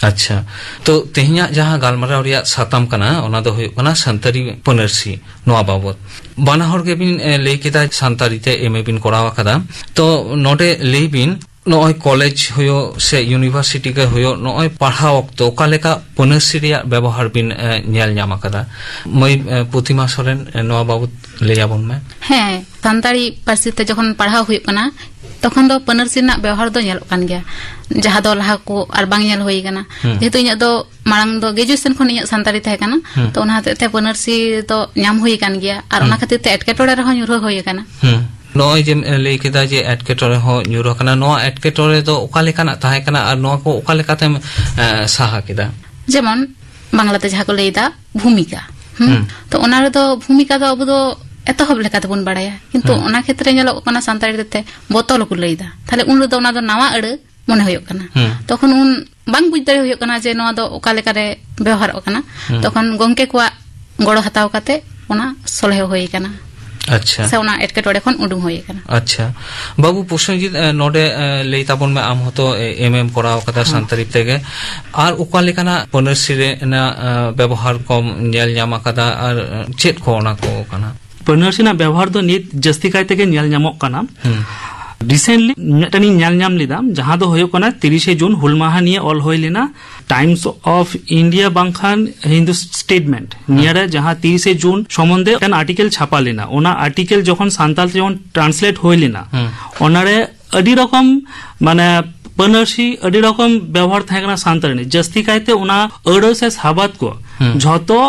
ᱟᱪᱪᱷᱟ, ᱛᱚ ᱛᱮᱦᱮᱧᱟᱜ ᱡᱟᱦᱟᱸ ᱜᱟᱞᱢᱟᱨᱟᱣ ᱨᱮᱭᱟᱜ ᱥᱟᱛᱟᱢ ᱠᱟᱱᱟ, ᱚᱱᱟ ᱫᱚ ᱦᱩᱭᱩᱜ ᱠᱟᱱᱟ ᱥᱟᱱᱛᱟᱲᱤ ᱯᱟᱹᱱᱟᱹᱨᱥᱤ᱾ ᱱᱚᱣᱟ ᱵᱟᱵᱚᱛ ᱵᱟᱱᱟ ᱦᱚᱲ ᱜᱮᱵᱤᱱ, ᱮ, ᱞᱟᱹᱭ ᱠᱮᱫᱟ ᱥᱟᱱᱛᱟᱲᱤ ᱛᱮ ᱮᱢ ᱮ ᱵᱤᱱ ᱠᱚᱨᱟᱣ ᱟᱠᱟᱫᱟ᱾ ᱛᱚ ᱱᱚᱰᱮ ᱞᱟᱹᱭ ᱵᱤᱱ, ᱱᱚᱜᱼᱚᱭ ᱠᱚᱞᱮᱡᱽ ᱦᱩᱭᱩᱜ ᱥᱮ ᱤᱭᱩᱱᱤᱵᱷᱟᱨᱥᱤᱴᱤ ᱜᱮ ᱦᱩᱭᱩᱜ, ᱱᱚᱜᱼᱚᱭ ᱯᱟᱲᱦᱟᱣ ᱚᱠᱛᱚ ᱚᱠᱟ ᱞᱮᱠᱟ ᱯᱟᱹᱱᱟᱹᱨᱥᱤ ᱨᱮᱭᱟᱜ ᱵᱮᱵᱚᱦᱟᱨ ᱵᱤᱱ, ᱮ, ᱧᱮᱞ ᱧᱟᱢ ᱟᱠᱟᱫᱟ? ᱢᱟᱹᱭ, ᱮ, ᱯᱨᱚᱛᱤᱢᱟ ᱥᱚᱨᱮᱱ, ᱮ, ᱱᱚᱣᱟ ᱵᱟᱵᱚᱛ ᱞᱟᱹᱭ ᱟᱵᱚᱱ ᱢᱮ᱾ ᱦᱮᱸ, ᱥᱟᱱᱛᱟᱲᱤ ᱯᱟᱹᱨᱥᱤ ᱛᱮ ᱡᱚᱠᱷᱚᱱ ᱯᱟᱲᱦᱟᱣ ᱦᱩᱭᱩᱜ ᱠᱟᱱᱟ, ᱛᱚᱠᱷᱚᱱ ᱫᱚ ᱯᱟᱹᱱᱟᱹᱨᱥᱤ ᱨᱮᱱᱟᱜ ᱵᱮᱣᱦᱟᱨ ᱫᱚ ᱧᱮᱞᱚᱜ ᱠᱟᱱ ᱜᱮᱭᱟ, ᱡᱟᱦᱟᱸ ᱫᱚ ᱞᱟᱦᱟ ᱠᱚ ᱟᱨ ᱵᱟᱝ ᱧᱮᱞ ᱦᱩᱭ ᱟᱠᱟᱱᱟ᱾ ᱦᱩᱸ᱾ ᱡᱮᱦᱮᱛᱩ ᱤᱧᱟᱹᱜ ᱫᱚ ᱢᱟᱲᱟᱝ ᱫᱚ ᱜᱨᱮᱡᱩᱭᱮᱥᱚᱱ ᱠᱷᱚᱱ ᱤᱧᱟᱹᱜ ᱥᱟᱱᱛᱟᱲᱤ ᱛᱟᱦᱮᱸ ᱠᱟᱱᱟ, ᱦᱩᱸ᱾ ᱛᱚ ᱚᱱᱟ ᱦᱚᱛᱮᱡ ᱛᱮ ᱯᱟᱹᱱᱟᱹᱨᱥᱤ ᱫᱚ ᱧᱟᱢ ᱦᱩᱭ ᱟᱠᱟᱱ ᱜᱮᱭᱟ, ᱟᱨ ᱚᱱᱟ ᱦᱩᱸ᱾ ᱠᱷᱟᱹᱛᱤᱨ ᱛᱮ ᱮᱴᱠᱮᱴᱚᱬᱮ ᱨᱮᱦᱚᱸ ᱧᱩᱨᱦᱟᱹ ᱦᱩᱭ ᱟᱠᱟᱱᱟ᱾ ᱦᱩᱸ᱾ ᱱᱚᱜᱼᱚᱭ ᱡᱮᱢ, ᱮ, ᱞᱟᱹᱭ ᱠᱮᱫᱟ ᱡᱮ ᱮᱴᱠᱮᱴᱚᱬᱮ ᱦᱚᱸ ᱧᱩᱨ ᱟᱠᱟᱱᱟ, ᱱᱚᱣᱟ ᱮᱴᱠᱮᱴᱚᱬᱮ ᱫᱚ ᱚᱠᱟ ᱞᱮᱠᱟᱱᱟᱜ ᱛᱟᱦᱮᱸ ᱠᱟᱱᱟ ᱟᱨ ᱱᱚᱣᱟ ᱠᱚ ᱚᱠᱟ ᱞᱮᱠᱟᱛᱮᱢ, ᱮ, ᱥᱟᱦᱟ ᱠᱮᱫᱟ? ᱡᱮᱢᱚᱱ ᱵᱟᱝᱞᱟᱛᱮ ᱡᱟᱦᱟᱸ ᱠᱚ ᱞᱟᱹᱭ ᱮᱫᱟ ᱵᱷᱩᱢᱤᱠᱟ, ᱦᱩᱸ? ᱦᱩᱸ᱾ ᱛᱚ ᱚᱱᱟ ᱨᱮᱫᱚ ᱵᱷᱩᱢᱤᱠᱟ ᱫᱚ ᱟᱵᱚ ᱫᱚ ᱮᱛᱚᱦᱚᱵ ᱞᱮᱠᱟ ᱛᱮᱵᱚᱱ ᱵᱟᱲᱟᱭᱟ, ᱠᱤᱱᱛᱩ ᱦᱩᱸ᱾ ᱚᱱᱟ ᱠᱷᱮᱛᱨᱮ ᱧᱮᱞᱚᱜ ᱠᱟᱱᱟ ᱥᱟᱱᱛᱟᱲᱤ ᱛᱮ ᱵᱚᱛᱚᱞ ᱠᱚ ᱞᱟᱹᱭ ᱮᱫᱟ, ᱛᱟᱦᱞᱮ ᱩᱱ ᱨᱮᱫᱚ ᱚᱱᱟ ᱫᱚ ᱱᱟᱣᱟ ᱟᱹᱲᱟᱹ ᱢᱚᱱᱮ ᱦᱩᱭᱩᱜ ᱠᱟᱱᱟ᱾ ᱦᱩᱸ᱾ ᱛᱚᱠᱷᱚᱱ ᱩᱱ ᱵᱟᱝ ᱵᱩᱡᱽ ᱫᱟᱲᱮ ᱦᱩᱭᱩᱜ ᱠᱟᱱᱟ ᱡᱮ ᱱᱚᱣᱟ ᱫᱚ ᱚᱠᱟ ᱞᱮᱠᱟᱨᱮ ᱵᱮᱣᱦᱟᱨᱚᱜ ᱠᱟᱱᱟ᱾ ᱦᱩᱸ᱾ ᱛᱚᱠᱷᱚᱱ ᱜᱚᱢᱠᱮ ᱠᱚᱣᱟᱜ ᱜᱚᱲᱚ ᱦᱟᱛᱟᱣ ᱠᱟᱛᱮ ᱚᱱᱟ ᱥᱚᱞᱦᱮ ᱦᱩᱭ ᱟᱠᱟᱱᱟ᱾ ᱟᱪᱪᱷᱟ᱾ ᱥᱮ ᱚᱱᱟ ᱮᱴᱠᱮᱴᱚᱬᱮ ᱠᱷᱚᱱ ᱩᱰᱩᱝ ᱦᱩᱭ ᱟᱠᱟᱱᱟ᱾ ᱟᱪᱪᱷᱟ᱾ ᱵᱟᱹᱵᱩ ᱯᱨᱚᱥᱮᱱᱡᱤᱛ, ᱮ, ᱱᱚᱰᱮ, ᱮ, ᱞᱟᱹᱭ ᱛᱟᱵᱚᱱ ᱢᱮ, ᱟᱢ ᱦᱚᱸᱛᱚ, ᱮ, ᱮᱢ ᱮᱢ ᱠᱚᱨᱟᱣ ᱟᱠᱟᱫᱟ ᱦᱮᱸ᱾ ᱥᱟᱱᱛᱟᱲᱤ ᱛᱮᱜᱮ᱾ ᱟᱨ ᱚᱠᱟ ᱞᱮᱠᱟᱱᱟᱜ ᱯᱟᱹᱱᱟᱹᱨᱥᱤ ᱨᱮᱱᱟᱜ, ᱮ, ᱵᱮᱵᱚᱦᱟᱨ ᱠᱚᱢ ᱧᱮᱞ ᱧᱟᱢ ᱟᱠᱟᱫᱟ ᱟᱨ, ᱮ, ᱪᱮᱫ ᱠᱚ ᱚᱱᱟ ᱠᱚ ᱠᱟᱱᱟ? ᱯᱟᱹᱱᱟᱹᱨᱥᱤ ᱨᱮᱱᱟᱜ ᱵᱮᱵᱚᱦᱟᱨ ᱫᱚ ᱱᱤᱛ ᱡᱟᱹᱥᱛᱤ ᱠᱟᱭ ᱛᱮᱜᱮ ᱧᱮᱞ ᱧᱟᱢᱚᱜ ᱠᱟᱱᱟ᱾ ᱦᱩᱸ᱾ ᱨᱤᱥᱮᱱᱴᱞᱤ ᱢᱤᱫᱴᱟᱝ ᱤᱧ ᱧᱮᱞ ᱧᱟᱢ ᱞᱮᱫᱟ, ᱡᱟᱦᱟᱸ ᱫᱚ ᱦᱩᱭᱩᱜ ᱠᱟᱱᱟ ᱛᱤᱨᱤᱥᱮ ᱡᱩᱱ ᱦᱩᱞ ᱢᱟᱦᱟ ᱱᱤᱭᱮ ᱚᱞ ᱦᱩᱭ ᱞᱮᱱᱟ, ᱴᱟᱭᱤᱢᱥ ᱚᱯᱷ ᱤᱱᱰᱤᱭᱟ ᱵᱟᱝᱠᱷᱟᱱ ᱦᱤᱱᱫᱩ ᱥᱴᱮᱴᱢᱮᱱᱴ᱾ ᱦᱩᱸ᱾ ᱱᱤᱭᱟᱹᱨᱮ ᱡᱟᱦᱟᱸ ᱛᱤᱨᱤᱥᱮ ᱡᱩᱱ ᱥᱚᱢᱚᱱᱫᱷᱮ ᱢᱤᱫᱴᱟᱝ ᱟᱨᱴᱤᱠᱮᱞ ᱪᱷᱟᱯᱟ ᱞᱮᱱᱟ, ᱚᱱᱟ ᱟᱨᱴᱤᱠᱮᱞ ᱡᱚᱠᱷᱚᱱ ᱥᱟᱱᱛᱟᱲ ᱛᱮ ᱡᱚᱠᱷᱚᱱ ᱴᱨᱟᱱᱥᱞᱮᱴ ᱦᱩᱭ ᱞᱮᱱᱟ, ᱦᱩᱸ᱾ ᱚᱱᱟᱨᱮ ᱟᱹᱰᱤ ᱨᱚᱠᱚᱢ, ᱢᱟᱱᱮ, ᱯᱟᱹᱱᱟᱹᱨᱥᱤ ᱟᱹᱰᱤ ᱨᱚᱠᱚᱢ ᱵᱮᱵᱚᱦᱟᱨ ᱛᱟᱦᱮᱸ ᱠᱟᱱᱟ ᱥᱟᱱᱛᱟᱲᱤ ᱨᱮ᱾ ᱡᱟᱹᱥᱛᱤ ᱠᱟᱭᱛᱮ ᱚᱱᱟ ᱟᱹᱲᱟᱹ ᱥᱮ ᱥᱟᱵᱟᱫ ᱠᱚ ᱦᱩᱸ᱾ ᱡᱷᱚᱛᱚ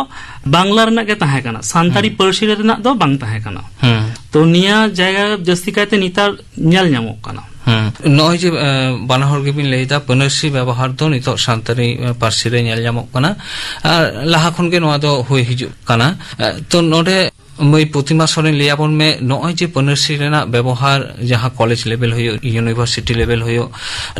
ᱵᱟᱝᱞᱟ ᱨᱮᱱᱟᱜ ᱜᱮ ᱛᱟᱦᱮᱸ ᱠᱟᱱᱟ, ᱥᱟᱱᱛᱟᱲᱤ ᱦᱩᱸ᱾ ᱯᱟᱹᱨᱥᱤ ᱨᱮᱱᱟᱜ ᱫᱚ ᱵᱟᱝ ᱛᱟᱦᱮᱸ ᱠᱟᱱᱟ᱾ ᱦᱩᱸ᱾ ᱛᱚ ᱱᱤᱭᱟᱹ ᱡᱟᱭᱜᱟ ᱡᱟᱹᱥᱛᱤ ᱠᱟᱭᱛᱮ ᱱᱮᱛᱟᱨ ᱧᱮᱞ ᱧᱟᱢᱚᱜ ᱠᱟᱱᱟ᱾ ᱦᱩᱸ᱾ ᱱᱚᱜᱼᱚᱭ ᱡᱮ, ᱮ, ᱵᱟᱱᱟ ᱦᱚᱲ ᱜᱮᱵᱤᱱ ᱞᱟᱹᱭ ᱮᱫᱟ, ᱯᱟᱹᱱᱟᱹᱨᱥᱤ ᱵᱮᱵᱚᱦᱟᱨ ᱫᱚ ᱱᱤᱛᱚᱜ ᱥᱟᱱᱛᱟᱲᱤ, ᱮ, ᱯᱟᱹᱨᱥᱤ ᱨᱮ ᱧᱮᱞ ᱧᱟᱢᱚᱜ ᱠᱟᱱᱟ᱾ ᱟᱨ ᱞᱟᱦᱟ ᱠᱷᱚᱱ ᱜᱮ ᱱᱚᱣᱟ ᱫᱚ ᱦᱩᱭ ᱦᱤᱡᱩᱜ ᱠᱟᱱᱟ᱾ ᱮ, ᱛᱚ ᱱᱚᱰᱮ ᱢᱟᱹᱭ ᱯᱨᱚᱛᱤᱢᱟ ᱥᱚᱨᱮᱱ, ᱞᱟᱹᱭ ᱟᱵᱚᱱ ᱢᱮ, ᱱᱚᱜᱼᱚᱭ ᱡᱮ ᱯᱟᱹᱱᱟᱹᱨᱥᱤ ᱨᱮᱱᱟᱜ ᱵᱮᱵᱚᱦᱟᱨ ᱡᱟᱦᱟᱸ ᱠᱚᱞᱮᱡᱽ ᱞᱮᱵᱮᱞ ᱦᱩᱭᱩᱜ, ᱤᱭᱩᱱᱤᱵᱷᱟᱨᱥᱤᱴᱤ ᱞᱮᱵᱮᱞ ᱦᱩᱭᱩᱜ,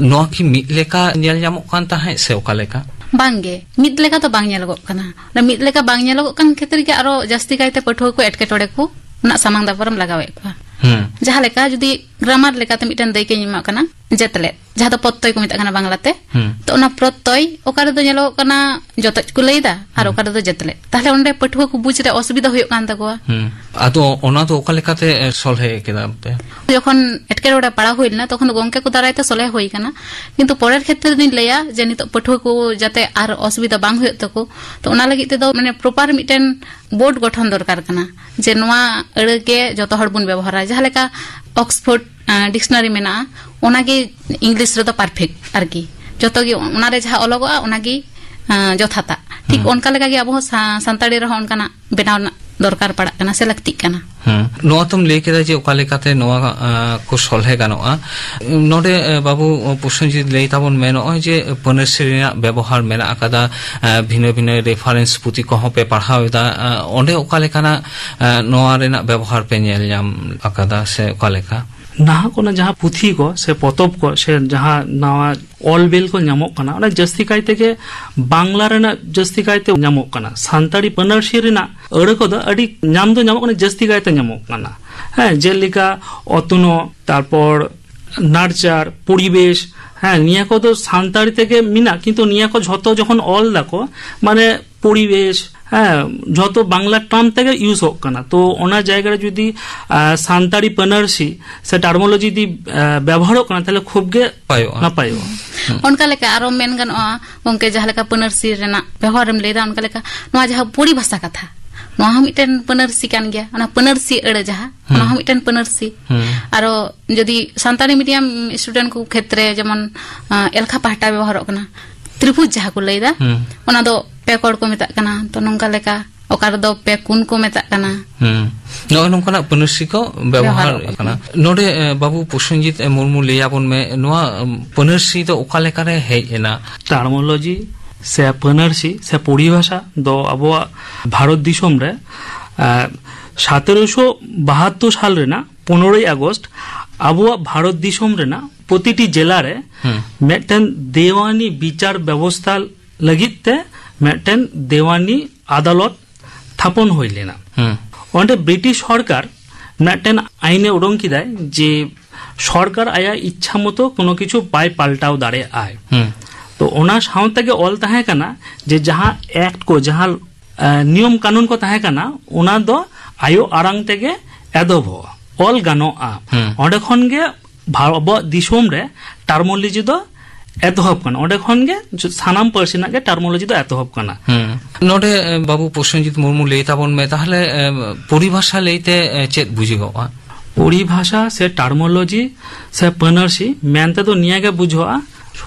ᱱᱚᱣᱟ ᱠᱤ ᱢᱤᱫ ᱞᱮᱠᱟ ᱧᱮᱞ ᱧᱟᱢᱚᱜ ᱠᱟᱱ ᱛᱟᱦᱮᱸᱫ ᱥᱮ ᱚᱠᱟ ᱞᱮᱠᱟ? ᱵᱟᱝᱜᱮ, ᱢᱤᱫ ᱞᱮᱠᱟ ᱫᱚ ᱵᱟᱝ ᱧᱮᱞᱚᱜᱚᱜ ᱠᱟᱱᱟ᱾ ᱚᱱᱟ ᱢᱤᱫ ᱞᱮᱠᱟ ᱵᱟᱝ ᱧᱮᱞᱚᱜᱚᱜ ᱠᱟᱱ ᱠᱷᱟᱹᱛᱤᱨ ᱜᱮ ᱟᱨᱚ ᱡᱟᱹᱥᱛᱤ ᱠᱟᱭᱛᱮ ᱯᱟᱹᱴᱷᱩᱣᱟᱹ ᱠᱚ ᱮᱴᱠᱮᱴᱚᱬᱮ ᱠᱚ ᱨᱮᱱᱟᱜ ᱥᱟᱢᱟᱝ ᱫᱟᱯᱨᱟᱢ ᱞᱟᱜᱟᱣᱮᱫ ᱠᱚᱣᱟ᱾ ᱦᱩᱸ᱾ ᱡᱟᱦᱟᱸ ᱞᱮᱠᱟ ᱡᱩᱫᱤ ᱜᱨᱟᱢᱟᱨ ᱞᱮᱠᱟᱛᱮ ᱢᱤᱫᱴᱮᱱ ᱫᱟᱹᱭᱠᱟᱹᱧ ᱮᱢᱟᱜ ᱠᱟᱱᱟ, ᱡᱮᱛᱞᱮᱫ, ᱡᱟᱦᱟᱸ ᱫᱚ ᱯᱨᱚᱛᱛᱚᱭ ᱠᱚ ᱢᱮᱛᱟᱜ ᱠᱟᱱᱟ ᱵᱟᱝᱞᱟᱛᱮ᱾ ᱦᱩᱸ᱾ ᱛᱚ ᱚᱱᱟ ᱯᱨᱚᱛᱛᱚᱭ ᱚᱠᱟ ᱨᱮᱫᱚ ᱧᱮᱞᱚᱜᱚᱜ ᱠᱟᱱᱟ ᱡᱚᱛᱚᱡ ᱠᱚ ᱞᱟᱹᱭ ᱮᱫᱟ, ᱟᱨ ᱦᱩᱸ᱾ ᱚᱠᱟ ᱨᱮᱫᱚ ᱡᱮᱛᱞᱮᱫ᱾ ᱛᱟᱦᱞᱮ ᱚᱸᱰᱮ ᱯᱟᱹᱴᱷᱩᱣᱟᱹ ᱠᱚ ᱵᱩᱡᱽ ᱨᱮ ᱚᱥᱩᱵᱤᱫᱷᱟ ᱦᱩᱭᱩᱜ ᱠᱟᱱ ᱛᱟᱠᱚᱣᱟ᱾ ᱦᱩᱸ᱾ ᱟᱫᱚ ᱚᱱᱟ ᱫᱚ ᱚᱠᱟ ᱞᱮᱠᱟᱛᱮ, ᱮ, ᱥᱚᱞᱦᱮ ᱠᱮᱫᱟ ᱯᱮ? ᱡᱚᱠᱷᱚᱱ ᱮᱴᱠᱮᱴᱚᱬᱮ ᱯᱟᱲᱟᱣ ᱦᱩᱭ ᱞᱮᱱᱟ, ᱛᱚᱠᱷᱚᱱ ᱫᱚ ᱜᱚᱝᱠᱮ ᱠᱚ ᱫᱟᱨᱟᱭ ᱛᱮ ᱥᱚᱞᱦᱮ ᱦᱩᱭ ᱠᱟᱱᱟ᱾ ᱠᱤᱱᱛᱩ ᱯᱚᱨᱮᱨ ᱠᱷᱮᱛᱨᱮ ᱫᱚᱧ ᱞᱟᱹᱭᱟ ᱡᱮ ᱱᱤᱛᱚᱜ ᱯᱟᱹᱴᱷᱩᱣᱟᱹ ᱠᱚ ᱡᱟᱛᱮ ᱟᱨ ᱚᱥᱩᱵᱤᱫᱷᱟ ᱵᱟᱝ ᱦᱩᱭᱩᱜ ᱛᱟᱠᱚ, ᱛᱚ ᱚᱱᱟ ᱞᱟᱹᱜᱤᱫ ᱛᱮᱫᱚ ᱢᱟᱱᱮ ᱯᱨᱚᱯᱟᱨ ᱢᱤᱫᱴᱮᱱ ᱵᱳᱨᱰ ᱜᱚᱴᱷᱚᱱ ᱫᱚᱨᱠᱟᱨ ᱠᱟᱱᱟ, ᱡᱮ ᱱᱚᱣᱟ ᱟᱹᱲᱟᱹ ᱜᱮ ᱡᱚᱛᱚ ᱦᱚᱲ ᱵᱚᱱ ᱵᱮᱵᱚᱦᱟᱨᱟ᱾ ᱡᱟᱦᱟᱸ ᱞᱮᱠᱟ ᱚᱠᱥᱯᱷᱳᱨᱰ, ᱟ, ᱰᱤᱠᱥᱱᱟᱨᱤ ᱢᱮᱱᱟᱜᱼᱟ, ᱚᱱᱟᱜᱮ ᱤᱝᱞᱤᱥ ᱨᱮᱫᱚ ᱯᱟᱨᱯᱷᱮᱠᱴ ᱟᱨᱠᱤ᱾ ᱡᱚᱛᱚ ᱜᱮ ᱚᱱᱟᱨᱮ ᱡᱟᱦᱟᱸ ᱚᱞᱚᱜᱚᱜᱼᱟ, ᱚᱱᱟᱜᱮ, ᱟ, ᱡᱚᱛᱷᱟᱛᱟ᱾ ᱴᱷᱤᱠ ᱦᱩᱸ᱾ ᱚᱱᱠᱟ ᱞᱮᱠᱟᱜᱮ ᱟᱵᱚ ᱦᱚᱸ ᱥᱟ-, ᱥᱟᱱᱛᱟᱲᱤ ᱨᱮᱦᱚᱸ ᱚᱱᱠᱟᱱᱟᱜ ᱵᱮᱱᱟᱣ ᱨᱮᱱᱟᱜ ᱫᱚᱨᱠᱟᱨ ᱯᱟᱲᱟᱜ ᱠᱟᱱᱟ ᱥᱮ ᱞᱟᱹᱠᱛᱤᱜ ᱠᱟᱱᱟ᱾ ᱦᱩᱸ᱾ ᱱᱚᱣᱟ ᱛᱚᱢ ᱞᱟᱹᱭ ᱠᱮᱫᱟ ᱡᱮ ᱚᱠᱟ ᱞᱮᱠᱟᱛᱮ ᱱᱚᱣᱟ, ᱟ, ᱠᱚ ᱥᱚᱞᱦᱮ ᱜᱟᱱᱚᱜᱼᱟ᱾ ᱱᱚᱰᱮ, ᱟ, ᱵᱟᱹᱵᱩ ᱯᱨᱚᱥᱮᱱᱡᱤᱛ ᱞᱟᱹᱭ ᱛᱟᱵᱚᱱ ᱢᱮ, ᱱᱚᱜᱼᱚᱭ ᱡᱮ ᱯᱟᱹᱱᱟᱹᱨᱥᱤ ᱨᱮᱱᱟᱜ ᱵᱮᱵᱚᱦᱟᱨ ᱢᱮᱱᱟᱜ ᱟᱠᱟᱫᱟ, ᱟ, ᱵᱷᱤᱱᱟᱹ ᱵᱷᱤᱱᱟᱹ ᱨᱮᱯᱷᱟᱨᱮᱱᱥ ᱯᱩᱛᱷᱤ ᱠᱚᱦᱚᱸ ᱯᱮ ᱯᱟᱲᱦᱟᱣ ᱮᱫᱟ, ᱟ, ᱚᱸᱰᱮ ᱚᱠᱟ ᱞᱮᱠᱟᱱᱟᱜ, ᱟ, ᱱᱚᱣᱟ ᱨᱮᱱᱟᱜ ᱵᱮᱵᱚᱦᱟᱨ ᱯᱮ ᱧᱮᱞ ᱧᱟᱢ ᱟᱠᱟᱫᱟ ᱥᱮ ᱚᱠᱟ ᱞᱮᱠᱟ? ᱱᱟᱦᱟᱜ ᱚᱱᱟ ᱡᱟᱦᱟᱸ ᱯᱩᱛᱷᱤ ᱠᱚ ᱥᱮ ᱯᱚᱛᱚᱵ ᱠᱚ ᱥᱮ ᱡᱟᱦᱟᱸ ᱱᱟᱣᱟ ᱚᱞ ᱵᱤᱞ ᱠᱚ ᱧᱟᱢᱚᱜ ᱠᱟᱱᱟ, ᱚᱱᱟ ᱡᱟᱹᱥᱛᱤ ᱠᱟᱭ ᱛᱮᱜᱮ ᱵᱟᱝᱞᱟ ᱨᱮᱱᱟᱜ ᱡᱟᱹᱥᱛᱤ ᱠᱟᱭᱛᱮ ᱧᱟᱢᱚᱜ ᱠᱟᱱᱟ᱾ ᱥᱟᱱᱛᱟᱲᱤ ᱯᱟᱹᱱᱟᱹᱨᱥᱤ ᱨᱮᱱᱟᱜ ᱟᱹᱲᱟᱹ ᱠᱚᱫᱚ ᱟᱹᱰᱤ ᱧᱟᱢ ᱫᱚ ᱧᱟᱢᱚᱜ ᱠᱟᱱᱟ, ᱡᱟᱹᱥᱛᱤ ᱠᱟᱭᱛᱮ ᱧᱟᱢᱚᱜ ᱠᱟᱱᱟ᱾ ᱦᱮᱸ, ᱡᱮᱞᱮᱠᱟ ᱚᱛᱱᱚᱜ, ᱛᱟᱨᱯᱚᱨ ᱱᱟᱨᱪᱟᱨ, ᱯᱚᱨᱤᱵᱮᱥ, ᱦᱮᱸ, ᱱᱤᱭᱟᱹ ᱠᱚᱫᱚ ᱥᱟᱱᱛᱟᱲᱤ ᱛᱮᱜᱮ ᱢᱮᱱᱟᱜ, ᱠᱤᱱᱛᱩ ᱱᱤᱭᱟᱹ ᱠᱚ ᱡᱷᱚᱛᱚ ᱡᱚᱠᱷᱚᱱ ᱚᱞ ᱫᱟᱠᱚ, ᱢᱟᱱᱮ ᱯᱚᱨᱤᱵᱮᱥ, ᱦᱮᱸ, ᱡᱷᱚᱛᱚ ᱵᱟᱝᱞᱟ ᱴᱟᱨᱢ ᱛᱮᱜᱮ ᱤᱭᱩᱡᱚᱜ ᱠᱟᱱᱟ᱾ ᱛᱚ ᱚᱱᱟ ᱡᱟᱭᱜᱟ ᱨᱮ ᱡᱩᱫᱤ, ᱟ, ᱥᱟᱱᱛᱟᱲᱤ ᱯᱟᱹᱱᱟᱹᱨᱥᱤ ᱥᱮ ᱴᱟᱨᱢᱳᱞᱚᱡᱤ ᱡᱩᱫᱤ, ᱟ, ᱵᱮᱵᱚᱦᱟᱨᱚᱜ ᱠᱟᱱᱟ, ᱛᱟᱦᱞᱮ ᱠᱷᱩᱵ ᱜᱮ ᱱᱟᱯᱟᱭᱚᱜᱼᱟ᱾ ᱱᱟᱯᱟᱭᱚᱜᱼᱟ᱾ ᱦᱩᱸ᱾ ᱚᱱᱠᱟ ᱞᱮᱠᱟ ᱟᱨᱚ ᱢᱮᱱ ᱜᱟᱱᱚᱜᱼᱟ, ᱜᱚᱝᱠᱮ, ᱡᱟᱦᱟᱸ ᱞᱮᱠᱟ ᱯᱟᱹᱱᱟᱹᱨᱥᱤ ᱨᱮᱱᱟᱜ ᱵᱮᱣᱦᱟᱨᱮᱢ ᱞᱟᱹᱭᱫᱟ, ᱚᱱᱠᱟ ᱞᱮᱠᱟ ᱱᱚᱣᱟ ᱡᱟᱦᱟᱸ ᱯᱚᱨᱤᱵᱷᱟᱥᱟ ᱠᱟᱛᱷᱟ, ᱱᱚᱣᱟ ᱦᱚᱸ ᱢᱤᱫᱴᱮᱱ ᱯᱟᱹᱱᱟᱹᱨᱥᱤ ᱠᱟᱱ ᱜᱮᱭᱟ᱾ ᱚᱱᱟ ᱯᱟᱹᱱᱟᱹᱨᱥᱤ ᱟᱹᱲᱟᱹ ᱡᱟᱦᱟᱸ, ᱚᱱᱟ ᱦᱩᱸ᱾ ᱦᱚᱸ ᱢᱤᱫᱴᱮᱱ ᱯᱟᱹᱱᱟᱹᱨᱥᱤ᱾ ᱦᱩᱸ᱾ ᱟᱨᱚ ᱡᱩᱫᱤ ᱥᱟᱱᱛᱟᱲᱤ ᱢᱤᱰᱤᱭᱟᱢ ᱥᱴᱩᱰᱮᱱᱴ ᱠᱚ ᱠᱷᱮᱛᱨᱮ ᱡᱮᱢᱚᱱ, ᱟ, ᱮᱞᱠᱷᱟ ᱯᱟᱦᱴᱟ ᱵᱮᱣᱦᱟᱨᱚᱜ ᱠᱟᱱᱟ, ᱛᱨᱤᱵᱷᱩᱡᱽ ᱡᱟᱦᱟᱸ ᱠᱚ ᱞᱟᱹᱭᱫᱟ, ᱦᱩᱸ᱾ ᱚᱱᱟ ᱫᱚ ᱯᱮᱠᱚᱲ ᱠᱚ ᱢᱮᱛᱟᱜ ᱠᱟᱱᱟ᱾ ᱛᱚ ᱱᱚᱝᱠᱟ ᱞᱮᱠᱟ ᱚᱠᱟ ᱨᱮᱫᱚ ᱯᱮ ᱠᱩᱱ ᱠᱚ ᱢᱮᱛᱟᱜ ᱠᱟᱱᱟ᱾ ᱦᱩᱸ᱾ ᱱᱚᱜᱼᱚᱭ ᱱᱚᱝᱠᱟᱱᱟᱜ ᱯᱟᱹᱱᱟᱹᱨᱥᱤ ᱠᱚ ᱵᱮᱵᱚᱦᱟᱨ ᱵᱮᱣᱦᱟᱨᱚᱜ ᱠᱟᱱᱟ᱾ ᱠᱟᱱᱟ᱾ ᱱᱚᱰᱮ, ᱮ, ᱵᱟᱹᱵᱩ ᱯᱨᱚᱥᱮᱱᱡᱤᱛ, ᱮ, ᱢᱩᱨᱢᱩ, ᱞᱟᱹᱭ ᱟᱵᱚᱱ ᱢᱮ, ᱱᱚᱣᱟ, ᱮᱢ, ᱯᱟᱹᱱᱟᱹᱨᱥᱤ ᱫᱚ ᱚᱠᱟ ᱞᱮᱠᱟᱨᱮ ᱦᱮᱡ ᱮᱱᱟ? ᱴᱟᱨᱢᱳᱞᱚᱡᱤ ᱥᱮ ᱯᱟᱹᱱᱟᱹᱨᱥᱤ ᱥᱮ ᱯᱚᱨᱤᱵᱷᱟᱥᱟ ᱫᱚ ᱟᱵᱚᱣᱟᱜ ᱵᱷᱟᱨᱚᱛ ᱫᱤᱥᱚᱢ ᱨᱮ, ᱮ, ᱥᱚᱛᱮᱨᱚᱥᱚ ᱵᱟᱦᱟᱛᱛᱳᱨ ᱥᱟᱞ ᱨᱮᱱᱟᱜ ᱯᱚᱱᱨᱚᱭ ᱟᱜᱚᱥᱴ ᱟᱵᱚᱣᱟᱜ ᱵᱷᱟᱨᱚᱛ ᱫᱤᱥᱚᱢ ᱨᱮᱱᱟᱜ ᱯᱨᱚᱛᱤᱴᱤ ᱡᱮᱞᱟ ᱨᱮ ᱦᱩᱸ᱾ ᱢᱤᱫᱴᱮᱱ ᱫᱮᱣᱟᱱᱤ ᱵᱤᱪᱟᱨ ᱵᱮᱵᱚᱥᱛᱷᱟ ᱞᱟᱹᱜᱤᱫ ᱛᱮ ᱢᱤᱫᱴᱮᱱ ᱫᱮᱣᱟᱱᱤ ᱟᱫᱟᱞᱚᱛ ᱛᱷᱟᱯᱚᱱ ᱦᱩᱭ ᱞᱮᱱᱟ᱾ ᱦᱩᱸ᱾ ᱚᱸᱰᱮ ᱵᱨᱤᱴᱤᱥ ᱥᱚᱨᱠᱟᱨ ᱢᱤᱫᱴᱮᱱ ᱟᱭᱤᱱᱮ ᱩᱰᱩᱝ ᱠᱮᱫᱟᱭ ᱡᱮ ᱥᱚᱨᱠᱟᱨ ᱟᱭᱟᱜ ᱤᱪᱪᱷᱟ ᱢᱚᱛᱚ ᱠᱳᱱᱳ ᱠᱤᱪᱷᱩ ᱵᱟᱭ ᱯᱟᱞᱴᱟᱣ ᱫᱟᱲᱮᱭᱟᱜᱼᱟᱭ᱾ ᱦᱩᱸ᱾ ᱛᱚ ᱚᱱᱟ ᱥᱟᱶ ᱛᱮᱜᱮ ᱚᱞ ᱛᱟᱦᱮᱸ ᱠᱟᱱᱟ ᱡᱮ ᱡᱟᱦᱟᱸ ᱮᱠᱴ ᱠᱚ, ᱡᱟᱦᱟᱸ, ᱮ, ᱱᱤᱭᱚᱢ ᱠᱟᱹᱱᱩᱱ ᱠᱚ ᱛᱟᱦᱮᱸ ᱠᱟᱱᱟ, ᱚᱱᱟ ᱫᱚ ᱟᱭᱳ ᱟᱲᱟᱝ ᱛᱮᱜᱮ ᱮᱛᱚᱦᱚᱵᱚᱜᱼᱟ, ᱚᱞ ᱜᱟᱱᱚᱜᱼᱟ᱾ ᱦᱩᱸ᱾ ᱚᱸᱰᱮ ᱠᱷᱚᱱ ᱜᱮ ᱵᱷᱟ-, ᱟᱵᱚᱣᱟᱜ ᱫᱤᱥᱚᱢ ᱨᱮ ᱴᱟᱨᱢᱳᱞᱚᱡᱤ ᱫᱚ ᱮᱛᱚᱦᱚᱵ ᱠᱟᱱᱟ᱾ ᱚᱸᱰᱮ ᱠᱷᱚᱱ ᱜᱮ ᱡᱚ-, ᱥᱟᱱᱟᱢ ᱯᱟᱹᱨᱥᱤ ᱨᱮᱱᱟᱜ ᱜᱮ ᱴᱟᱨᱢᱳᱞᱚᱡᱤ ᱫᱚ ᱮᱛᱚᱦᱚᱵ ᱠᱟᱱᱟ᱾ ᱦᱩᱸ᱾ ᱱᱚᱰᱮ, ᱮ, ᱵᱟᱹᱵᱩ ᱯᱨᱚᱥᱮᱱᱡᱤᱛ ᱢᱩᱨᱢᱩ, ᱞᱟᱹᱭ ᱛᱟᱵᱚᱱ ᱢᱮ ᱛᱟᱦᱞᱮ, ᱮ, ᱯᱚᱨᱤᱵᱷᱟᱥᱟ ᱞᱟᱹᱭᱛᱮ, ᱮ, ᱪᱮᱫ ᱵᱩᱡᱷᱟᱹᱜᱚᱜᱼᱟ? ᱯᱚᱨᱤᱵᱷᱟᱥᱟ ᱥᱮ ᱴᱟᱨᱢᱳᱞᱚᱡᱤ ᱥᱮ ᱯᱟᱹᱱᱟᱹᱨᱥᱤ ᱢᱮᱱᱛᱮ ᱫᱚ ᱱᱤᱭᱟᱹ ᱜᱮ ᱵᱩᱡᱷᱟᱹᱜᱼᱟ,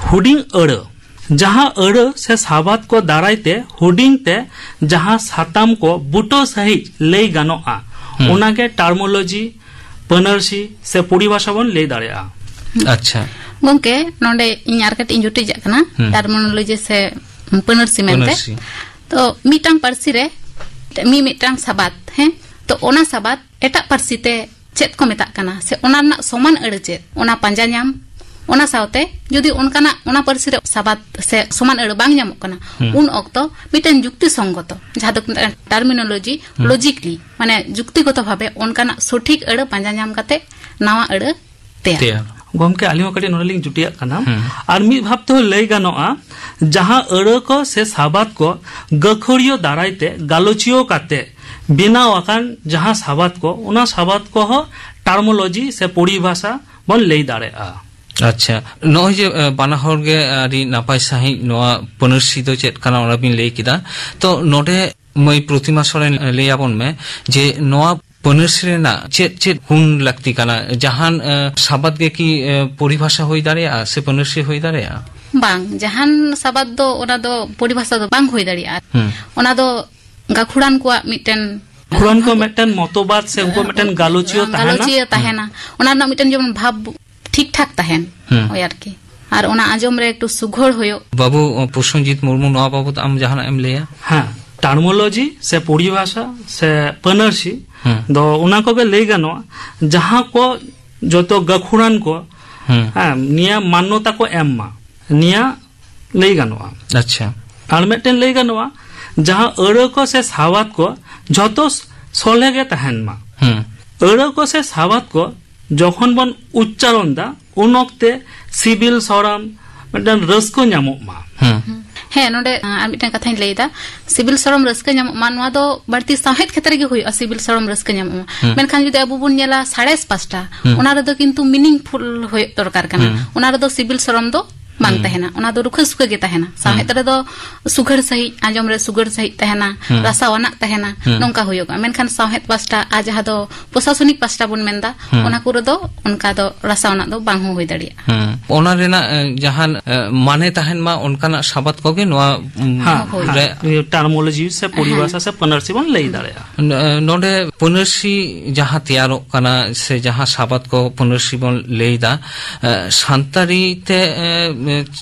ᱦᱩᱰᱤᱧ ᱟᱹᱲᱟᱹ, ᱡᱟᱦᱟᱸ ᱟᱹᱲᱟᱹ ᱥᱮ ᱥᱟᱵᱟᱫ ᱠᱚ ᱫᱟᱨᱟᱭ ᱛᱮ ᱦᱩᱰᱤᱧ ᱛᱮ ᱡᱟᱦᱟᱸ ᱥᱟᱛᱟᱢ ᱠᱚ ᱵᱩᱴᱟᱹ ᱥᱟᱺᱦᱤᱡ ᱞᱟᱹᱭ ᱜᱟᱱᱚᱜᱼᱟ, ᱦᱩᱸ᱾ ᱚᱱᱟᱜᱮ ᱴᱟᱨᱢᱳᱞᱚᱡᱤ, ᱯᱟᱹᱱᱟᱹᱨᱥᱤ ᱥᱮ ᱯᱚᱨᱤᱵᱷᱟᱥᱟ ᱵᱚᱱ ᱞᱟᱹᱭ ᱫᱟᱲᱮᱭᱟᱜᱼᱟ᱾ ᱟᱪᱪᱷᱟ᱾ ᱜᱚᱝᱠᱮ, ᱱᱚᱰᱮ ᱤᱧ ᱟᱨ ᱠᱟᱹᱴᱤᱡ ᱤᱧ ᱡᱩᱴᱤᱡᱟᱜ ᱠᱟᱱᱟ, ᱦᱩᱸ᱾ ᱴᱟᱨᱢᱤᱱᱳᱞᱚᱡᱤ ᱥᱮ ᱯᱟᱹᱱᱟᱹᱨᱥᱤ ᱢᱮᱱᱛᱮ᱾ ᱯᱟᱹᱱᱟᱹᱨᱥᱤ᱾ ᱛᱚ ᱢᱤᱫᱴᱟᱝ ᱯᱟᱹᱨᱥᱤ ᱨᱮ ᱢᱤ-, ᱢᱤᱫᱴᱟᱝ ᱥᱟᱵᱟᱫ, ᱦᱮᱸ, ᱛᱚ ᱚᱱᱟ ᱥᱟᱵᱟᱫ ᱮᱴᱟᱜ ᱯᱟᱹᱨᱥᱤ ᱛᱮ ᱪᱮᱫ ᱠᱚ ᱢᱮᱛᱟᱜ ᱠᱟᱱᱟ ᱥᱮ ᱚᱱᱟ ᱨᱮᱱᱟᱜ ᱥᱚᱢᱟᱱ ᱟᱹᱲᱟᱹ ᱪᱮᱫ, ᱚᱱᱟ ᱯᱟᱸᱡᱟ ᱧᱟᱢ, ᱚᱱᱟ ᱥᱟᱶᱛᱮ ᱡᱩᱫᱤ ᱚᱱᱠᱟᱱᱟᱜ ᱚᱱᱟ ᱯᱟᱹᱨᱥᱤ ᱨᱮ ᱥᱟᱵᱟᱫ ᱥᱮ ᱥᱚᱢᱟᱱ ᱟᱹᱲᱟᱹ ᱵᱟᱝ ᱧᱟᱢᱚᱜ ᱠᱟᱱᱟ, ᱦᱩᱸ᱾ ᱩᱱ ᱚᱠᱛᱚ ᱢᱤᱫᱴᱮᱱ ᱡᱩᱠᱛᱤ ᱥᱚᱝᱜᱚᱛᱚ, ᱡᱟᱦᱟᱸ ᱫᱚᱠᱚ ᱢᱮᱛᱟᱜ ᱠᱟᱱᱟ ᱴᱟᱨᱢᱤᱱᱳᱞᱚᱡᱤ, ᱦᱩᱸ᱾ ᱞᱚᱡᱤᱠᱞᱤ, ᱢᱟᱱᱮ ᱡᱩᱠᱛᱤᱜᱚᱛᱚ ᱵᱷᱟᱵᱮ ᱚᱱᱠᱟᱱᱟᱜ ᱥᱚᱴᱷᱤᱠ ᱟᱹᱲᱟᱹ ᱯᱟᱸᱡᱟ ᱧᱟᱢ ᱠᱟᱛᱮ ᱱᱟᱣᱟ ᱟᱹᱲᱟᱹ ᱛᱮᱭᱟᱨ᱾ ᱛᱮᱭᱟᱨ᱾ ᱜᱚᱢᱠᱮ, ᱟᱹᱞᱤᱧ ᱦᱚᱸ ᱠᱟᱹᱴᱤᱡ ᱱᱚᱰᱮ ᱞᱤᱧ ᱡᱩᱴᱤᱭᱟᱜ ᱠᱟᱱᱟ᱾ ᱦᱩᱸ᱾ ᱟᱨ ᱢᱤᱫ ᱵᱷᱟᱵ ᱛᱮᱦᱚᱸ ᱞᱟᱹᱭ ᱜᱟᱱᱚᱜᱼᱟ, ᱡᱟᱦᱟᱸ ᱟᱹᱲᱟᱹ ᱠᱚ ᱥᱮ ᱥᱟᱵᱟᱫ ᱠᱚ ᱜᱟᱹᱠᱷᱩᱲᱤᱭᱟᱹ ᱫᱟᱨᱟᱭ ᱛᱮ ᱜᱟᱞᱚᱪᱤᱭᱟᱹ ᱠᱟᱛᱮ ᱵᱮᱱᱟᱣ ᱟᱠᱟᱱ ᱡᱟᱦᱟᱸ ᱥᱟᱵᱟᱫ ᱠᱚ, ᱚᱱᱟ ᱥᱟᱵᱟᱫ ᱠᱚᱦᱚᱸ ᱴᱟᱨᱢᱳᱞᱚᱡᱤ ᱥᱮ ᱯᱚᱨᱤᱵᱷᱟᱥᱟ ᱵᱚᱱ ᱞᱟᱹᱭ ᱫᱟᱲᱮᱭᱟᱜᱼᱟ᱾ ᱟᱪᱪᱷᱟ, ᱱᱚᱜᱼᱚᱭ ᱡᱮ, ᱮ, ᱵᱟᱱᱟ ᱦᱚᱲ ᱜᱮ ᱟᱹᱰᱤ ᱱᱟᱯᱟᱭ ᱥᱟᱺᱦᱤᱡ ᱱᱚᱣᱟ ᱯᱟᱹᱱᱟᱹᱨᱥᱤ ᱫᱚ ᱪᱮᱫ ᱠᱟᱱᱟ ᱚᱱᱟ ᱵᱤᱱ ᱞᱟᱹᱭ ᱠᱮᱫᱟ᱾ ᱛᱚ ᱱᱚᱰᱮ ᱢᱟᱹᱭ ᱯᱨᱚᱛᱤᱢᱟ ᱥᱚᱨᱮᱱ, ᱮ, ᱞᱟᱹᱭ ᱟᱵᱚᱱ ᱢᱮ ᱡᱮ ᱱᱚᱣᱟ ᱯᱟᱹᱱᱟᱹᱨᱥᱤ ᱨᱮᱱᱟᱜ ᱪᱮᱫ ᱪᱮᱫ ᱜᱩᱱ ᱞᱟᱹᱠᱛᱤ ᱠᱟᱱᱟ? ᱡᱟᱦᱟᱱ, ᱮ, ᱥᱟᱵᱟᱫ ᱜᱮ ᱠᱤ, ᱮ, ᱯᱚᱨᱤᱵᱷᱟᱥᱟ ᱦᱩᱭ ᱫᱟᱲᱮᱭᱟᱜᱼᱟ ᱥᱮ ᱯᱟᱹᱱᱟᱹᱨᱥᱤ ᱦᱩᱭ ᱫᱟᱲᱮᱭᱟᱜᱼᱟ? ᱵᱟᱝ, ᱡᱟᱦᱟᱱ ᱥᱟᱵᱟᱫ ᱫᱚ ᱚᱱᱟ ᱫᱚ ᱯᱚᱨᱤᱵᱷᱟᱥᱟ ᱫᱚ ᱵᱟᱝ ᱦᱩᱭ ᱫᱟᱲᱮᱭᱟᱜᱼᱟ᱾ ᱦᱩᱸ᱾ ᱚᱱᱟ ᱫᱚ ᱜᱟᱹᱠᱷᱩᱲᱟᱱ ᱠᱚᱣᱟᱜ ᱢᱤᱫᱴᱮᱱ ᱜᱟᱹᱠᱷᱩᱲᱟᱱ ᱠᱚ ᱢᱤᱫᱴᱮᱱ ᱢᱚᱛᱚᱵᱟᱫ ᱥᱮ ᱩᱱᱠᱩ ᱢᱤᱫᱴᱮᱱ ᱜᱟᱞᱚᱪᱤᱭᱟᱹ ᱛᱟᱦᱮᱱᱟ᱾ ᱜᱟᱞᱚᱪᱤᱭᱟᱹ ᱛᱟᱦᱮᱱᱟ᱾ ᱚᱱᱟ ᱨᱮᱱᱟᱜ ᱢᱤᱫᱴᱮᱱ ᱡᱮᱢᱚᱱ ᱵᱷᱟᱵᱽ ᱴᱷᱤᱠ ᱴᱷᱟᱠ ᱛᱟᱦᱮᱱ, ᱦᱩᱸ᱾ ᱳᱭ ᱟᱨᱠᱤ᱾ ᱟᱨ ᱚᱱᱟ ᱟᱸᱡᱚᱢ ᱨᱮ ᱮᱠᱴᱩ ᱥᱩᱜᱷᱚᱲ ᱦᱩᱭᱩᱜ᱾ ᱵᱟᱹᱵᱩ, ᱚ, ᱯᱨᱚᱥᱮᱱᱡᱤᱛ ᱢᱩᱨᱢᱩ, ᱱᱚᱣᱟ ᱵᱟᱵᱚᱛ ᱟᱢ ᱡᱟᱦᱟᱱᱟᱜ ᱮᱢ ᱞᱟᱹᱭᱟ? ᱦᱮᱸ, ᱴᱟᱨᱢᱳᱞᱚᱡᱤ ᱥᱮ ᱯᱚᱨᱤᱵᱷᱟᱥᱟ ᱥᱮ ᱯᱟᱹᱱᱟᱹᱨᱥᱤ ᱦᱩᱸ᱾ ᱫᱚ ᱚᱱᱟ ᱠᱚᱜᱮ ᱞᱟᱹᱭ ᱜᱟᱱᱚᱜᱼᱟ, ᱡᱟᱦᱟᱸ ᱠᱚ ᱡᱚᱛᱚ ᱜᱟᱹᱠᱷᱩᱲᱟᱱ ᱠᱚ, ᱦᱩᱸ᱾ ᱦᱮᱸ, ᱱᱤᱭᱟᱹ ᱢᱟᱱᱱᱚᱛᱟ ᱠᱚ ᱮᱢ ᱢᱟ, ᱱᱤᱭᱟᱹ ᱞᱟᱹᱭ ᱜᱟᱱᱚᱜᱼᱟ᱾ ᱟᱪᱪᱷᱟ᱾ ᱟᱨ ᱢᱤᱫᱴᱮᱱ ᱞᱟᱹᱭ ᱜᱟᱱᱚᱜᱼᱟ, ᱡᱟᱦᱟᱸ ᱟᱹᱲᱟᱹ ᱠᱚ ᱥᱮ ᱥᱟᱵᱟᱫ ᱠᱚ ᱡᱷᱚᱛᱚ ᱥᱚᱞᱦᱮ ᱜᱮ ᱛᱟᱦᱮᱱ ᱢᱟ᱾ ᱦᱩᱸ᱾ ᱟᱹᱲᱟᱹ ᱠᱚ ᱥᱮ ᱥᱟᱵᱟᱫ ᱠᱚ ᱡᱚᱠᱷᱚᱱ ᱵᱚᱱ ᱩᱪᱪᱟᱨᱚᱱ ᱫᱟ, ᱩᱱ ᱚᱠᱛᱮ ᱥᱤᱵᱤᱞ ᱥᱚᱲᱚᱢ ᱢᱤᱫᱴᱟᱝ ᱨᱟᱹᱥᱠᱟᱹ ᱧᱟᱢᱚᱜ ᱢᱟ᱾ ᱦᱮᱸ, ᱱᱚᱰᱮ ᱟᱨ ᱢᱤᱫᱴᱟᱝ ᱠᱟᱛᱷᱟᱧ ᱞᱟᱹᱭ ᱮᱫᱟ᱾ ᱥᱤᱵᱤᱞ ᱥᱚᱲᱚᱢ ᱨᱟᱹᱥᱠᱟᱹ ᱧᱟᱢᱚᱜ ᱢᱟ, ᱱᱚᱣᱟ ᱫᱚ ᱵᱟᱹᱲᱛᱤ ᱥᱟᱶᱦᱮᱫ ᱠᱷᱮᱛᱨᱮ ᱜᱮ ᱦᱩᱭᱩᱜᱼᱟ, ᱥᱤᱵᱤᱞ ᱥᱚᱲᱚᱢ ᱨᱟᱹᱥᱠᱟᱹ ᱧᱟᱢᱚᱜ ᱢᱟ᱾ ᱢᱮᱱᱠᱷᱟᱱ ᱡᱩᱫᱤ ᱟᱵᱚ ᱵᱚᱱ ᱧᱮᱞᱟ ᱥᱟᱬᱮᱥ ᱯᱟᱥᱴᱟ, ᱚᱱᱟ ᱨᱮᱫᱚ ᱠᱤᱱᱛᱩ ᱢᱤᱱᱤᱝᱯᱷᱩᱞ ᱦᱩᱭᱩᱜ ᱫᱚᱨᱠᱟᱨ ᱠᱟᱱᱟ᱾ ᱚᱱᱟ ᱨᱮᱫᱚ ᱥᱤᱵᱤᱞ ᱥᱚᱲᱚᱢ ᱫᱚ ᱵᱟᱝ ᱛᱟᱦᱮᱱᱟ, ᱚᱱᱟ ᱫᱚ ᱨᱩᱠᱷᱟᱹ ᱥᱩᱠᱷᱟᱹ ᱜᱮ ᱛᱟᱦᱮᱱᱟ᱾ ᱥᱟᱶᱦᱮᱫ ᱨᱮᱫᱚ ᱥᱩᱜᱷᱟᱹᱲ ᱥᱟᱺᱦᱤᱡ, ᱟᱸᱡᱚᱢ ᱨᱮ ᱥᱩᱜᱷᱟᱹᱲ ᱥᱟᱺᱦᱤᱡ ᱛᱟᱦᱮᱱᱟ, ᱨᱟᱥᱟᱣᱟᱱᱟᱜ ᱛᱟᱦᱮᱱᱟ, ᱱᱚᱝᱠᱟ ᱦᱩᱭᱩᱜᱼᱟ᱾ ᱢᱮᱱᱠᱷᱟᱱ ᱥᱟᱶᱦᱮᱫ ᱯᱟᱥᱴᱟ ᱟᱨ ᱡᱟᱦᱟᱸ ᱫᱚ ᱯᱨᱚᱥᱟᱥᱚᱱᱤᱠ ᱯᱟᱥᱴᱟ ᱵᱚᱱ ᱢᱮᱱᱫᱟ, ᱚᱱᱟ ᱠᱚᱨᱮ ᱫᱚ ᱚᱱᱠᱟ ᱫᱚ ᱨᱟᱥᱟᱣᱟᱱᱟᱜ ᱫᱚ ᱵᱟᱝ ᱦᱚᱸ ᱦᱩᱭ ᱫᱟᱲᱮᱭᱟᱜᱼᱟ᱾ ᱦᱮᱸ, ᱚᱱᱟ ᱨᱮᱱᱟᱜ ᱮ, ᱡᱟᱦᱟᱱ ᱮ, ᱢᱟᱱᱮ ᱛᱟᱦᱮᱱ ᱢᱟ, ᱚᱱᱠᱟᱱᱟᱜ ᱥᱟᱵᱟᱫ ᱠᱚᱜᱮ ᱱᱚᱣᱟ ᱩᱢ, ᱦᱮᱸ, ᱦᱳᱭ᱾ ᱨᱮ ᱦᱮᱸ, ᱴᱟᱨᱢᱳᱞᱚᱡᱤ ᱥᱮ ᱯᱚᱨᱤᱵᱷᱟᱥᱟ ᱥᱮ ᱯᱟᱹᱱᱟᱹᱨᱥᱤ ᱵᱚᱱ ᱞᱟᱹᱭ ᱫᱟᱲᱮᱭᱟᱜᱼᱟ᱾ ᱱᱚᱰᱮ ᱯᱟᱹᱱᱟᱹᱨᱥᱤ ᱡᱟᱦᱟᱸ ᱛᱮᱭᱟᱨᱚᱜ ᱠᱟᱱᱟ ᱥᱮ ᱡᱟᱦᱟᱸ ᱥᱟᱵᱟᱫ ᱠᱚ ᱯᱟᱹᱱᱟᱹᱨᱥᱤ ᱵᱚᱱ ᱞᱟᱹᱭ ᱮᱫᱟ, ᱮ, ᱥᱟᱱᱛᱟᱲᱤ ᱛᱮ ᱮ,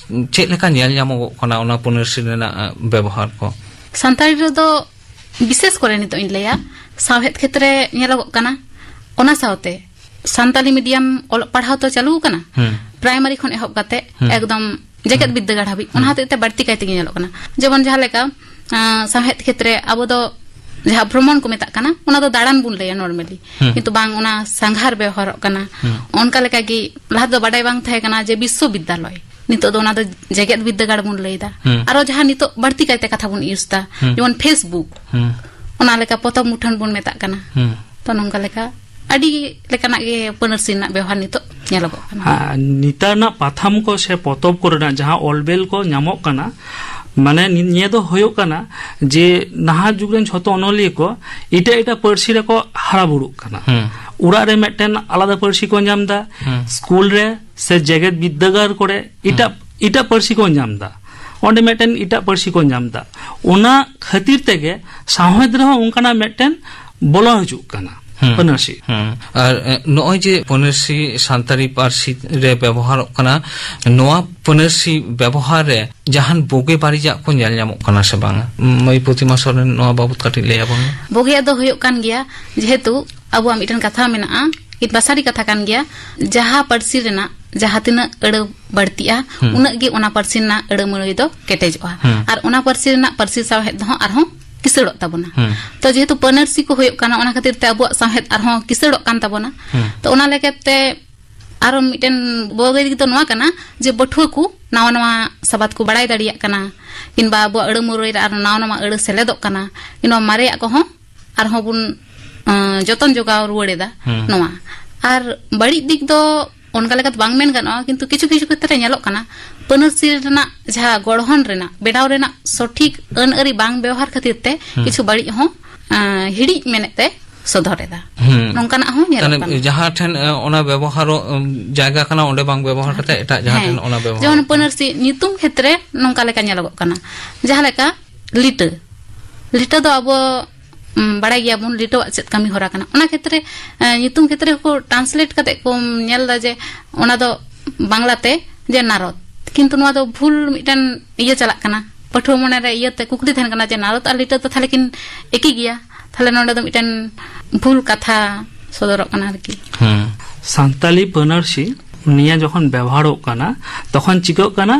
ᱪᱮᱫ ᱞᱮᱠᱟ ᱧᱮᱞ ᱧᱟᱢᱚᱜᱚᱜ ᱠᱟᱱᱟ ᱚᱱᱟ ᱯᱟᱹᱱᱟᱹᱨᱥᱤ ᱨᱮᱱᱟᱜ ᱮ, ᱵᱮᱵᱚᱦᱟᱨ ᱠᱚ? ᱥᱟᱱᱛᱟᱲᱤ ᱨᱮᱫᱚ ᱵᱤᱥᱮᱥ ᱠᱚᱨᱮ ᱱᱤᱛᱚᱜ ᱤᱧ ᱞᱟᱹᱭᱟ, ᱥᱟᱶᱦᱮᱫ ᱠᱷᱮᱛᱨᱮ ᱧᱮᱞᱚᱜᱚᱜ ᱠᱟᱱᱟ᱾ ᱚᱱᱟ ᱥᱟᱶᱛᱮ ᱥᱟᱱᱛᱟᱞᱤ ᱢᱤᱰᱤᱭᱟᱢ ᱚᱞᱚᱜ ᱯᱟᱲᱦᱟᱣ ᱛᱚ ᱪᱟᱹᱞᱩ ᱟᱠᱟᱱᱟ, ᱦᱩᱸ᱾ ᱯᱨᱟᱭᱢᱟᱨᱤ ᱠᱷᱚᱱ ᱮᱦᱚᱵ ᱠᱟᱛᱮ ᱦᱩᱸ᱾ ᱮᱠᱫᱚᱢ ᱡᱮᱜᱮᱛ ᱦᱩᱸ᱾ ᱵᱤᱨᱫᱟᱹᱜᱟᱲ ᱦᱟᱹᱵᱤᱡ, ᱚᱱᱟ ᱦᱩᱸ᱾ ᱦᱚᱛᱮᱡ ᱛᱮ ᱵᱟᱹᱲᱛᱤ ᱠᱟᱭ ᱛᱮᱜᱮ ᱧᱮᱞᱚᱜ ᱠᱟᱱᱟ᱾ ᱡᱮᱢᱚᱱ ᱡᱟᱦᱟᱸ ᱞᱮᱠᱟ, ᱟᱸ, ᱥᱟᱶᱦᱮᱫ ᱠᱷᱮᱛᱨᱮ ᱟᱵᱚ ᱫᱚ ᱡᱟᱦᱟᱸ ᱵᱷᱨᱚᱢᱚᱱ ᱠᱚ ᱢᱮᱛᱟᱜ ᱠᱟᱱᱟ, ᱚᱱᱟ ᱫᱚ ᱫᱟᱬᱟᱱ ᱵᱚᱱ ᱞᱟᱹᱭᱟ normally, ᱦᱩᱸ᱾ ᱠᱤᱱᱛᱩ ᱵᱟᱝ, ᱚᱱᱟ ᱥᱟᱸᱜᱷᱟᱨ ᱵᱮᱣᱦᱟᱨᱚᱜ ᱠᱟᱱᱟ᱾ ᱦᱩᱸ᱾ ᱚᱱᱠᱟ ᱞᱮᱠᱟ ᱜᱮ ᱞᱟᱦᱟ ᱫᱚ ᱵᱟᱰᱟᱭ ᱵᱟᱝ ᱛᱟᱦᱮᱸ ᱠᱟᱱᱟ ᱡᱮ ᱵᱤᱥᱥᱚᱵᱤᱫᱽᱫᱟᱞᱚᱭ, ᱱᱤᱛᱚᱜ ᱫᱚ ᱚᱱᱟ ᱫᱚ ᱡᱮᱜᱮᱛ ᱵᱤᱨᱫᱟᱹᱜᱟᱲ ᱵᱚᱱ ᱞᱟᱹᱭ ᱮᱫᱟ᱾ ᱦᱩᱸ᱾ ᱟᱨᱚ ᱡᱟᱦᱟᱸ ᱱᱤᱛᱚᱜ ᱵᱟᱹᱲᱛᱤ ᱠᱟᱭᱛᱮ ᱠᱟᱛᱷᱟ ᱵᱚᱱ ᱤᱭᱩᱡᱽ ᱮᱫᱟ, ᱦᱩᱸ᱾ ᱡᱮᱢᱚᱱ Facebook, ᱦᱩᱸ᱾ ᱚᱱᱟ ᱞᱮᱠᱟ ᱯᱚᱛᱚᱵ ᱢᱩᱴᱷᱟᱹᱱ ᱵᱚᱱ ᱢᱮᱛᱟᱜ ᱠᱟᱱᱟ᱾ ᱦᱩᱸ᱾ ᱛᱚ ᱱᱚᱝᱠᱟ ᱞᱮᱠᱟ ᱟᱹᱰᱤ ᱞᱮᱠᱟᱱᱟᱜ ᱜᱮ ᱯᱟᱹᱱᱟᱹᱨᱥᱤ ᱨᱮᱱᱟᱜ ᱵᱮᱣᱦᱟᱨ ᱱᱤᱛᱚᱜ ᱧᱮᱞᱚᱜᱚᱜ ᱠᱟᱱᱟ᱾ ᱟᱨ ᱱᱮᱛᱟᱨ ᱨᱮᱱᱟᱜ ᱯᱟᱛᱷᱟᱢ ᱠᱚ ᱥᱮ ᱯᱚᱛᱚᱵ ᱠᱚᱨᱮᱱᱟᱜ ᱡᱟᱦᱟᱸ ᱚᱞ ᱵᱮᱞ ᱠᱚ ᱧᱟᱢᱚᱜ ᱠᱟᱱᱟ, ᱢᱟᱱᱮ ᱱᱤ-, ᱱᱤᱭᱟᱹ ᱫᱚ ᱦᱩᱭᱩᱜ ᱠᱟᱱᱟ ᱡᱮ ᱱᱟᱦᱟᱜ ᱡᱩᱜᱽ ᱨᱮᱱ ᱡᱷᱚᱛᱚ ᱚᱱᱚᱞᱤᱭᱟᱹ ᱠᱚ ᱮᱴᱟᱜ ᱮᱴᱟᱜ ᱯᱟᱹᱨᱥᱤ ᱨᱮᱠᱚ ᱦᱟᱨᱟ ᱵᱩᱨᱩᱜ ᱠᱟᱱᱟ᱾ ᱦᱩᱸ᱾ ᱚᱲᱟᱜ ᱨᱮ ᱢᱤᱫᱴᱮᱱ ᱟᱞᱟᱫᱟ ᱯᱟᱹᱨᱥᱤ ᱠᱚ ᱧᱟᱢ ᱮᱫᱟ, ᱦᱩᱸ᱾ ᱥᱠᱩᱞ ᱨᱮ ᱥᱮ ᱡᱮᱜᱮᱛ ᱵᱤᱨᱫᱟᱹᱜᱟᱲ ᱠᱚᱨᱮ ᱮᱴᱟᱜ, ᱦᱩᱸ᱾ ᱮᱴᱟᱜ ᱯᱟᱹᱨᱥᱤ ᱠᱚ ᱧᱟᱢ ᱮᱫᱟ, ᱚᱸᱰᱮ ᱢᱤᱫᱴᱮᱱ ᱮᱴᱟᱜ ᱯᱟᱹᱨᱥᱤ ᱠᱚ ᱧᱟᱢ ᱮᱫᱟ᱾ ᱚᱱᱟ ᱠᱷᱟᱹᱛᱤᱨ ᱛᱮᱜᱮ ᱥᱟᱶᱦᱮᱫ ᱨᱮᱦᱚᱸ ᱚᱱᱠᱟᱱᱟᱜ ᱢᱤᱫᱴᱮᱱ ᱵᱚᱞᱚ ᱦᱤᱡᱩᱜ ᱠᱟᱱᱟ, ᱦᱩᱸ᱾ ᱯᱟᱹᱱᱟᱹᱨᱥᱤ᱾ ᱦᱩᱸ᱾ ᱟᱨ, ᱮ, ᱱᱚᱜᱼᱚᱭ ᱡᱮ ᱯᱟᱹᱱᱟᱹᱨᱥᱤ ᱥᱟᱱᱛᱟᱲᱤ ᱯᱟᱹᱨᱥᱤ ᱨᱮ ᱵᱮᱵᱚᱦᱟᱨᱚᱜ ᱠᱟᱱᱟ, ᱱᱚᱣᱟ ᱯᱟᱹᱱᱟᱹᱨᱥᱤ ᱵᱮᱵᱚᱦᱟᱨ ᱨᱮ ᱡᱟᱦᱟᱱ ᱵᱩᱜᱤ ᱵᱟᱹᱲᱤᱡᱟᱜ ᱠᱚ ᱧᱮᱞ ᱧᱟᱢᱚᱜ ᱠᱟᱱᱟ ᱥᱮ ᱵᱟᱝᱟ? ᱢᱟᱹᱭ ᱯᱨᱚᱛᱤᱢᱟ ᱥᱚᱨᱮᱱ, ᱱᱚᱣᱟ ᱵᱟᱵᱚᱛ ᱠᱟᱹᱴᱤᱡ ᱞᱟᱹᱭ ᱟᱵᱚᱱ ᱢᱮ᱾ ᱵᱩᱜᱤᱭᱟᱜ ᱫᱚ ᱦᱩᱭᱩᱜ ᱠᱟᱱ ᱜᱮᱭᱟ, ᱡᱮᱦᱮᱛᱩ ᱟᱵᱚᱣᱟᱜ ᱢᱤᱫᱴᱮᱱ ᱠᱟᱛᱷᱟ ᱢᱮᱱᱟᱜᱼᱟ, ᱤᱧ ᱵᱟᱥᱟᱨᱤ ᱠᱟᱛᱷᱟ ᱠᱟᱱ ᱜᱮᱭᱟ, ᱡᱟᱦᱟᱸ ᱯᱟᱹᱨᱥᱤ ᱨᱮᱱᱟᱜ ᱡᱟᱦᱟᱸ ᱛᱤᱱᱟᱹᱜ ᱟᱹᱲᱟᱹ ᱵᱟᱹᱲᱛᱤᱜᱼᱟ, ᱦᱩᱸ᱾ ᱩᱱᱟᱹᱜ ᱜᱮ ᱚᱱᱟ ᱯᱟᱹᱨᱥᱤ ᱨᱮᱱᱟᱜ ᱟᱹᱲᱟᱹ ᱢᱟᱹᱲᱟᱹᱭ ᱫᱚ ᱠᱮᱴᱮᱡᱚᱜᱼᱟ᱾ ᱦᱩᱸ᱾ ᱟᱨ ᱚᱱᱟ ᱯᱟᱹᱨᱥᱤ ᱨᱮᱱᱟᱜ ᱯᱟᱹᱨᱥᱤ ᱥᱟᱶᱦᱮᱫ ᱫᱚ ᱦᱚᱸ ᱟᱨᱦᱚᱸ ᱠᱤᱥᱟᱹᱲᱚᱜ ᱛᱟᱵᱚᱱᱟ᱾ ᱦᱩᱸ᱾ ᱛᱚ, ᱡᱮᱦᱮᱛᱩ ᱯᱟᱹᱱᱟᱹᱨᱥᱤ ᱠᱚ ᱦᱩᱭᱩᱜ ᱠᱟᱱᱟ, ᱚᱱᱟ ᱠᱷᱟᱹᱛᱤᱨ ᱛᱮ ᱟᱵᱚᱣᱟᱜ ᱥᱟᱶᱦᱮᱫ ᱟᱨᱦᱚᱸ ᱠᱤᱥᱟᱹᱲᱚᱜ ᱠᱟᱱ ᱛᱟᱵᱚᱱᱟ᱾ ᱦᱩᱸ᱾ ᱛᱚ, ᱚᱱᱟ ᱞᱮᱠᱟᱛᱮ ᱟᱨᱚ ᱢᱤᱫᱴᱮᱱ ᱵᱚᱜᱮ ᱫᱤᱠ ᱫᱚ ᱱᱚᱣᱟ ᱠᱟᱱᱟ ᱡᱮ ᱯᱟᱹᱴᱷᱩᱣᱟᱹ ᱠᱚ ᱱᱟᱣᱟ ᱱᱟᱣᱟ ᱥᱟᱵᱟᱫ ᱠᱚ ᱵᱟᱲᱟᱭ ᱫᱟᱲᱮᱭᱟᱜ ᱠᱟᱱᱟ, ᱠᱤᱝᱵᱟ ᱟᱵᱚᱣᱟᱜ ᱟᱹᱲᱟᱹ ᱢᱩᱨᱟᱹᱭ ᱨᱮ ᱟᱨ ᱱᱟᱣᱟ ᱱᱟᱣᱟ ᱟᱹᱲᱟᱹ ᱥᱮᱞᱮᱫᱚᱜ ᱠᱟᱱᱟ, ᱠᱤᱝᱵᱟ ᱢᱟᱨᱮᱭᱟᱜ ᱠᱚᱦᱚᱸ ᱟᱨᱦᱚᱸ ᱵᱚᱱ, ᱟᱸ, ᱡᱚᱛᱚᱱ ᱡᱚᱜᱟᱣ ᱨᱩᱣᱟᱹᱲ ᱮᱫᱟ᱾ ᱦᱩᱸ᱾ ᱱᱚᱣᱟ᱾ ᱟᱨ ᱵᱟᱹᱲᱤᱡ ᱫᱤᱠ ᱫᱚ ᱚᱱᱠᱟ ᱞᱮᱠᱟᱛᱮ ᱵᱟᱝ ᱢᱮᱱ ᱜᱟᱱᱚᱜᱼᱟ, ᱠᱤᱱᱛᱩ ᱠᱤᱪᱷᱩ ᱠᱤᱪᱷᱩ ᱠᱷᱮᱛᱨᱮ ᱧᱮᱞᱚᱜ ᱠᱟᱱᱟ, ᱯᱟᱹᱱᱟᱹᱨᱥᱤ ᱨᱮᱱᱟᱜ ᱡᱟᱦᱟᱸ ᱜᱚᱲᱦᱚᱱ ᱨᱮᱱᱟᱜ, ᱵᱮᱱᱟᱣ ᱨᱮᱱᱟᱜ ᱥᱚᱴᱷᱤᱠ ᱟᱹᱱ ᱟᱹᱨᱤ ᱵᱟᱝ ᱵᱮᱣᱦᱟᱨ ᱠᱷᱟᱹᱛᱤᱨ ᱛᱮ ᱦᱩᱸ᱾ ᱠᱤᱪᱷᱩ ᱵᱟᱹᱲᱤᱡ ᱦᱚᱸ, ᱟᱸ, ᱦᱤᱲᱤᱡ ᱢᱮᱱᱮᱫ ᱛᱮ ᱥᱚᱫᱚᱨ ᱮᱫᱟ᱾ ᱦᱩᱸ᱾ ᱱᱚᱝᱠᱟᱱᱟᱜ ᱦᱚᱸ ᱧᱮᱞᱚᱜ ᱢᱟᱱᱮ ᱠᱟᱱᱟ᱾ ᱡᱟᱦᱟᱸ ᱴᱷᱮᱱ, ᱮ, ᱚᱱᱟ ᱵᱮᱵᱚᱦᱟᱨᱚᱜ, ᱩᱢ, ᱡᱟᱭᱜᱟ ᱠᱟᱱᱟ, ᱚᱸᱰᱮ ᱵᱟᱝ ᱵᱮᱵᱚᱦᱟᱨ ᱠᱟᱛᱮ ᱮᱴᱟᱜ ᱡᱟᱦᱟᱸ ᱦᱮᱸ᱾ ᱴᱷᱮᱱ ᱚᱱᱟ ᱵᱮᱵᱚᱦᱟᱨ ᱡᱮᱢᱚᱱ ᱠᱟᱱᱟ᱾ ᱯᱟᱹᱱᱟᱹᱨᱥᱤ ᱧᱩᱛᱩᱢ ᱠᱷᱮᱛᱨᱮ ᱱᱚᱝᱠᱟ ᱞᱮᱠᱟ ᱧᱮᱞᱚᱜᱚᱜ ᱠᱟᱱᱟ᱾ ᱡᱟᱦᱟᱸ ᱞᱮᱠᱟ ᱞᱤᱴᱟᱹ᱾ ᱞᱤᱴᱟᱹ ᱫᱚ ᱟᱵᱚ, ᱩᱢ, ᱵᱟᱲᱟᱭ ᱜᱮᱭᱟᱵᱚᱱ ᱞᱤᱴᱟᱹᱣᱟᱜ ᱪᱮᱫ ᱠᱟᱹᱢᱤ ᱦᱚᱨᱟ ᱠᱟᱱᱟ᱾ ᱚᱱᱟ ᱠᱷᱮᱛᱨᱮ, ᱮ, ᱧᱩᱛᱩᱢ ᱠᱷᱮᱛᱨᱮ ᱦᱚᱸᱠᱚ translate ᱠᱟᱛᱮ ᱠᱚ ᱧᱮᱞ ᱮᱫᱟ ᱡᱮ ᱚᱱᱟ ᱫᱚ ᱵᱟᱝᱞᱟᱛᱮ ᱡᱮ ᱱᱟᱨᱚᱫ᱾ ᱠᱤᱱᱛᱩ ᱱᱚᱣᱟ ᱫᱚ ᱵᱷᱩᱞ ᱢᱤᱫᱴᱮᱱ ᱤᱭᱟᱹ ᱪᱟᱞᱟᱜ ᱠᱟᱱᱟ᱾ ᱯᱟᱹᱴᱷᱩᱣᱟᱹ ᱢᱚᱱᱮᱨᱮ ᱤᱭᱟᱹᱛᱮ ᱠᱩᱠᱞᱤ ᱛᱟᱦᱮᱱ ᱠᱟᱱᱟ ᱡᱮ ᱱᱟᱨᱚᱫ ᱟᱨ ᱞᱤᱴᱟᱹ ᱫᱚ ᱛᱟᱦᱞᱮ ᱠᱤᱱ ᱮᱠᱤ ᱜᱮᱭᱟ? ᱛᱟᱦᱞᱮ ᱱᱚᱰᱮ ᱫᱚ ᱢᱤᱫᱴᱮᱱ ᱵᱷᱩᱞ ᱠᱟᱛᱷᱟ ᱥᱚᱫᱚᱨᱚᱜ ᱠᱟᱱᱟ ᱟᱨᱠᱤ᱾ ᱦᱩᱸ᱾ ᱥᱟᱱᱛᱟᱞᱤ ᱯᱟᱹᱱᱟᱹᱨᱥᱤ ᱱᱤᱭᱟᱹ ᱡᱚᱠᱷᱚᱱ ᱵᱮᱣᱦᱟᱨᱚᱜ ᱠᱟᱱᱟ, ᱛᱚᱠᱷᱚᱱ ᱪᱤᱠᱟᱹᱜ ᱠᱟᱱᱟ,